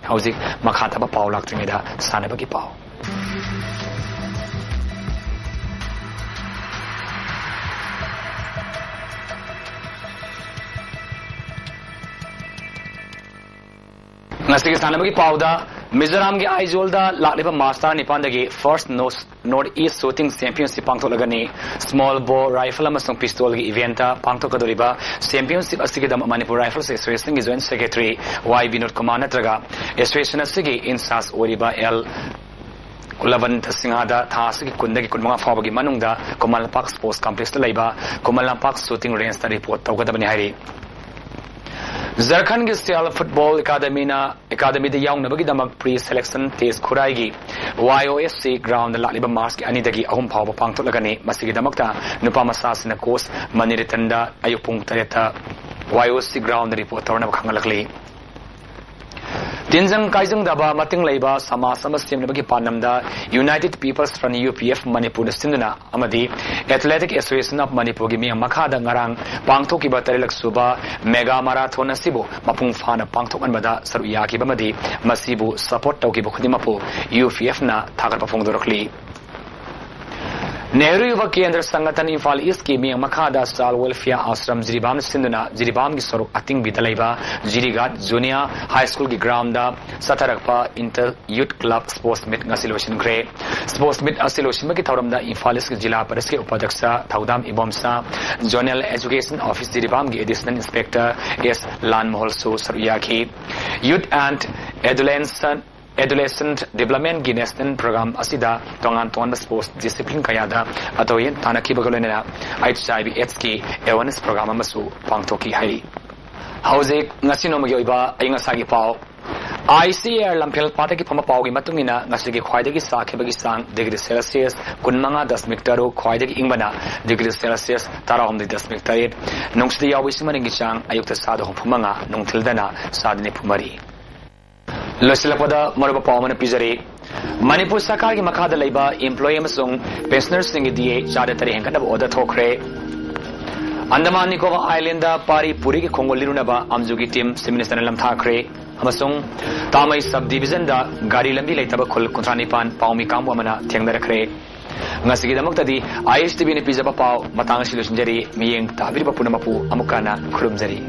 ꯍꯧꯖꯤꯛ ꯃꯈꯥ ꯇꯥꯕ ꯄꯥꯎ ꯂꯥꯛꯇ꯭ꯔꯤꯉꯩꯗ ꯁꯥꯟꯅꯕꯒꯤ ꯄꯥꯎ꯫ ꯉꯁꯤꯒꯤ ꯁꯥꯟꯅꯕꯒꯤ ꯄꯥꯎꯗ, ꯃꯤꯖꯣꯔꯥꯝꯒꯤ ꯑꯥꯏꯖꯣꯜꯗ ꯂꯥꯛꯂꯤꯕ ꯃꯥꯔꯆ ꯇꯔꯥꯅꯤꯄꯥꯟꯗꯒꯤ ꯐꯥꯔꯁ ꯅꯣꯁ ꯅꯣꯔꯠ ꯏꯁ ꯁꯨꯇꯤꯡ ꯆꯦꯝꯄꯤꯌꯟꯁꯤꯞ ꯄꯥꯡꯊꯣꯛꯂꯒꯅꯤ꯫ ꯁ꯭ꯃꯣꯜ ꯕꯣ ꯔꯥꯏꯐꯜ ꯑꯃꯁꯨꯡ ꯄꯤꯁꯇꯣꯜꯒꯤ ꯏꯚꯦꯟꯠꯇ ꯄꯥꯡꯊꯣꯛꯀꯗꯧꯔꯤꯕ ꯆꯦꯝꯄꯤꯌꯟꯁꯤꯞ ꯑꯁꯤꯒꯤꯗꯃꯛ ꯃꯅꯤꯄꯨꯔ ꯔꯥꯏꯐꯜꯁ ꯑꯦꯁꯣꯁꯤꯌꯦꯁꯟꯒꯤ joint secretary Y Binod Kumar ꯅꯠꯇ꯭ꯔꯒ ꯑꯦꯁꯣꯁꯤꯌꯦꯁꯟ ꯑꯁꯤꯒꯤ ꯏꯟꯆꯥꯔꯖ ꯑꯣꯏꯔꯤꯕ ꯑꯦꯜ ꯀꯨꯂꯕꯟꯇ ꯁꯤꯡꯍꯗ ꯊꯥ ꯑꯁꯤꯒꯤ ꯀꯨꯟꯗꯒꯤ ꯀꯨꯟꯃꯉꯥ ꯐꯥꯎꯕꯒꯤ ꯃꯅꯨꯡꯗ ꯈꯨꯃꯟ ꯂꯝꯄꯥꯛ ꯁ꯭ꯄꯣꯔꯠꯁ ꯀꯝꯄ꯭ꯂꯦꯛꯁꯇ ꯂꯩꯕ ꯈꯨꯃꯟ ꯂꯝꯄꯥꯛ ꯁꯨꯇꯤꯡ ꯔꯦꯟꯖꯇ ꯔꯤꯄꯣꯔꯠ ꯇꯧꯒꯗꯕꯅꯤ ꯍꯥꯏꯔꯤ꯫ ꯖꯔꯈꯟꯒꯤ ꯁꯦꯜ ꯐꯨꯠꯕꯣꯜ ꯑꯦꯀꯥꯗꯃꯤꯅ, ꯑꯦꯀꯥꯗꯃꯤꯗ ꯌꯥꯎꯅꯕꯒꯤꯗꯃꯛ ꯄ꯭ꯔꯤ ꯁꯦꯂꯦꯛꯁꯟ ꯇꯦꯁ ꯈꯨꯔꯥꯏꯒꯤ ꯋꯥꯏ ꯑꯣ ꯑꯦꯁ ꯁꯤ ꯒ꯭ꯔꯥꯎꯟꯗ ꯂꯥꯛꯂꯤꯕ ꯃꯥꯔꯆꯀꯤ ꯑꯅꯤꯗꯒꯤ ꯑꯍꯨꯝ ꯐꯥꯎꯕ ꯄꯥꯡꯊꯣꯛꯂꯒꯅꯤ꯫ ꯃꯁꯤꯒꯤꯗꯃꯛꯇ ꯅꯨꯄꯥ ꯃꯆꯥꯁꯤꯡꯅ ꯀꯣꯆ ꯃꯅꯤꯔꯇꯟꯗ ꯑꯌꯨꯛ ꯄꯨꯡ ꯇꯔꯦꯠꯇ ꯋꯥꯏ ꯑꯣ ꯁꯤ ꯒ꯭ꯔꯥꯎꯟꯗ ꯔꯤꯄꯣꯔꯠ ꯇꯧꯅꯕ ꯈꯪꯍꯜꯂꯛꯂꯤ꯫ ꯇꯤꯟꯖꯪ ꯀꯥꯏꯖꯪꯗꯕ ꯃꯇꯤꯡ ꯂꯩꯕ ꯁꯃꯥꯖ ꯑꯃ ꯁꯦꯝꯅꯕꯒꯤ ꯄꯥꯟꯗꯝꯗ united people's front, U P F, ꯃꯅꯤꯄꯨꯔꯅ ꯁꯤꯟꯗꯨꯅ ꯑꯃꯗꯤ ꯑꯦꯊꯂꯦꯇꯤꯛ ꯑꯦꯁꯣꯁꯤꯌꯦꯁꯟ ꯑꯣꯐ ꯃꯅꯤꯄꯨꯔꯒꯤ ꯃꯤꯠꯌꯦꯡ ꯃꯈꯥꯗ ꯉꯔꯥꯡ ꯄꯥꯡꯊꯣꯛꯈꯤꯕ ꯇꯔꯦꯠꯂꯛ ꯁꯨꯕ ꯃꯦꯒꯥ ꯃꯥꯔꯥꯊꯣꯟ ꯑꯁꯤꯕꯨ ꯃꯄꯨꯡ ꯐꯥꯅ ꯄꯥꯡꯊꯣꯛꯍꯟꯕꯗ ꯁꯔꯨꯛ ꯌꯥꯈꯤꯕ ꯑꯃꯗꯤ ꯃꯁꯤꯕꯨ ꯁꯄꯣꯔꯠ ꯇꯧꯈꯤꯕ ꯈꯨꯗꯤꯡꯃꯛꯄꯨ ꯌꯨ ꯄꯤ ꯑꯦꯐꯅ ꯊꯥꯒꯠꯄ ꯐꯣꯡꯗꯣꯔꯛꯂꯤ꯫ ꯅꯦꯍꯔꯨ ꯌꯨꯕ ꯀꯦꯟꯗ꯭ꯔ ꯁꯪꯒꯊꯟ ꯏꯝꯐꯥꯜ ꯏꯁꯀꯤ ꯃꯤꯠꯌꯦꯡ ꯃꯈꯥꯗ ꯆꯥꯏꯜ ꯋꯦꯜꯐꯤꯌꯥꯔ ꯑꯥꯁ꯭ꯔꯝ ꯖꯤꯔꯤꯕꯥꯝꯅ ꯁꯤꯟꯗꯨꯅ ꯖꯤꯔꯤꯕꯥꯝꯒꯤ ꯁꯣꯔꯣꯛ ꯑꯇꯤꯡꯕꯤꯗ ꯂꯩꯕ ꯖꯤꯔꯤꯒꯥꯠ ꯖꯨꯅꯤꯌꯔ ꯍꯥꯏ ꯁ꯭ꯀꯨꯜꯒꯤ ꯒ꯭ꯔꯥꯎꯟꯗ ꯆꯠꯊꯔꯛꯄ ꯏꯟꯇꯔ ꯌꯨꯠ ꯀ꯭ꯂꯕ ꯁ꯭ꯄꯣꯔꯠꯁ ꯃꯤꯠ ꯉꯁꯤ ꯂꯣꯏꯁꯤꯟꯈ꯭ꯔꯦ꯫ ꯁ꯭ꯄꯣꯔꯠꯁ ꯃꯤꯠ ꯑꯁꯤ ꯂꯣꯏꯁꯤꯟꯕꯒꯤ ꯊꯧꯔꯝꯗ ꯏꯝꯐꯥꯜ ꯏꯁꯀꯤ ꯖꯤꯂꯥ ꯄꯔꯤꯁꯠꯀꯤ ꯎꯄꯥꯙ꯭ꯌꯛꯁ Thoudam Ibomcha, zonal education office ꯖꯤꯔꯤꯕꯥꯝꯒꯤ ꯑꯦꯗꯤꯁꯅꯦꯜ ꯏꯟꯁꯄꯦꯛꯇꯔ ꯑꯦꯁ ꯂꯥꯟꯃꯣꯍꯜꯁꯨ ꯁꯔꯨꯛ ꯌꯥꯈꯤ꯫ ꯌꯨꯠ ꯑꯦꯟ ꯑꯦꯗꯣꯂꯦꯁꯟ Adolescent Developmentꯀꯤ National Program ꯑꯁꯤꯗ ꯇꯣꯉꯥꯟ ꯇꯣꯉꯥꯟꯕ sports discipline ꯀꯌꯥꯗ ꯑꯇꯣꯏ ꯇꯥꯟꯅꯈꯤꯕꯒ ꯂꯣꯏꯅꯅ H I V AIDS ꯀꯤ awareness program ꯑꯃꯁꯨ ꯄꯥꯡꯊꯣꯛꯈꯤ ꯍꯥꯏꯔꯤ꯫ ꯍꯧꯖꯤꯛ ꯉꯁꯤ ꯅꯣꯡꯃꯒꯤ ꯑꯣꯏꯕ ꯑꯏꯪ ꯑꯁꯥꯒꯤ ꯄꯥꯎ꯫ ICAR ꯂꯝꯐꯦꯜ ꯄꯥꯠꯇꯒꯤ ꯐꯪꯕ ꯄꯥꯎꯒꯤ ꯃꯇꯨꯡ ꯏꯟꯅ ꯉꯁꯤꯒꯤ ꯈ꯭ꯋꯥꯏꯗꯒꯤ ꯁꯥꯈꯤꯕꯒꯤ ꯆꯥꯡ degree Celsius ꯀꯨꯟꯃꯉꯥ ꯗꯁꯃꯤꯛ ꯇꯔꯨꯛ, ꯈ꯭ꯋꯥꯏꯗꯒꯤ ꯏꯪꯕꯅ degree Celsius ꯇꯔꯥꯍꯨꯝꯗꯣꯏ ꯗꯁꯃꯤꯛ ꯇꯔꯦꯠ, ꯅꯨꯡꯁꯤꯠꯇ ꯌꯥꯎꯕ ꯏꯁꯤꯡ ꯃꯅꯤꯟꯒꯤ ꯆꯥꯡ ꯑꯌꯨꯛꯇ ꯆꯥꯗ ꯍꯨꯝꯐꯨ ꯃꯉꯥ, ꯅꯨꯡꯊꯤꯜꯗꯅ ꯆꯥꯗ ꯅꯤꯐꯨ ꯃꯔꯤ꯫ ꯂꯣꯏꯁꯤꯜꯂꯛꯄꯗ ꯃꯔꯨꯑꯣꯏꯕ ꯄꯥꯎ ꯑꯃꯅ ꯄꯤꯖꯔꯤ꯫ ꯃꯅꯤꯄꯨꯔ ꯁꯔꯀꯥꯔꯒꯤ ꯃꯈꯥꯗ ꯂꯩꯕ employee ꯑꯃꯁꯨꯡ pensionerꯁꯤꯡꯒꯤ DA ꯆꯥꯗ ꯇꯔꯦꯠ ꯍꯦꯟꯒꯠꯅꯕ order ꯊꯣꯛꯈ꯭ꯔꯦ꯫ ꯑꯟꯗꯃꯥꯟ ꯅꯤꯀꯣꯕꯥꯔ Islandꯗ ꯄꯥꯔꯤ ꯄꯨꯔꯤꯒꯤ ꯈꯣꯡꯒꯨꯜ ꯂꯤꯔꯨꯅꯕ ꯑꯝꯖꯨꯒꯤ team Chief Ministerꯅ ꯂꯝꯊꯥꯈ꯭ꯔꯦ꯫ ꯑꯃꯁꯨꯡ ꯇꯥꯃꯩ sub divisionꯗ ꯒꯥꯔꯤ ꯂꯝꯕꯤ ꯂꯩꯇꯕ ꯈꯨꯜ ꯀꯨꯟꯊ꯭ꯔꯥ ꯅꯤꯄꯥꯟ ꯄꯥꯎꯃꯤ ꯀꯥꯡꯕꯨ ꯑꯃꯅ ꯊꯦꯡꯅꯔꯛꯈ꯭ꯔꯦ꯫ ꯉꯁꯤꯒꯤꯗꯃꯛꯇꯗꯤ ISTVꯅ ꯄꯤꯖꯕ ꯄꯥꯎ ꯃꯇꯥꯡ ꯑꯁꯤ ꯂꯣꯏꯁꯤꯟꯖꯔꯤ꯫ ꯃꯤꯠꯌꯦꯡ ꯇꯥꯕꯤꯔꯤꯕ ꯄꯨꯝꯅꯃꯛꯄꯨ ꯑꯃꯨꯛ ꯍꯟꯅ ꯈꯨꯔꯨꯝꯖꯔꯤ꯫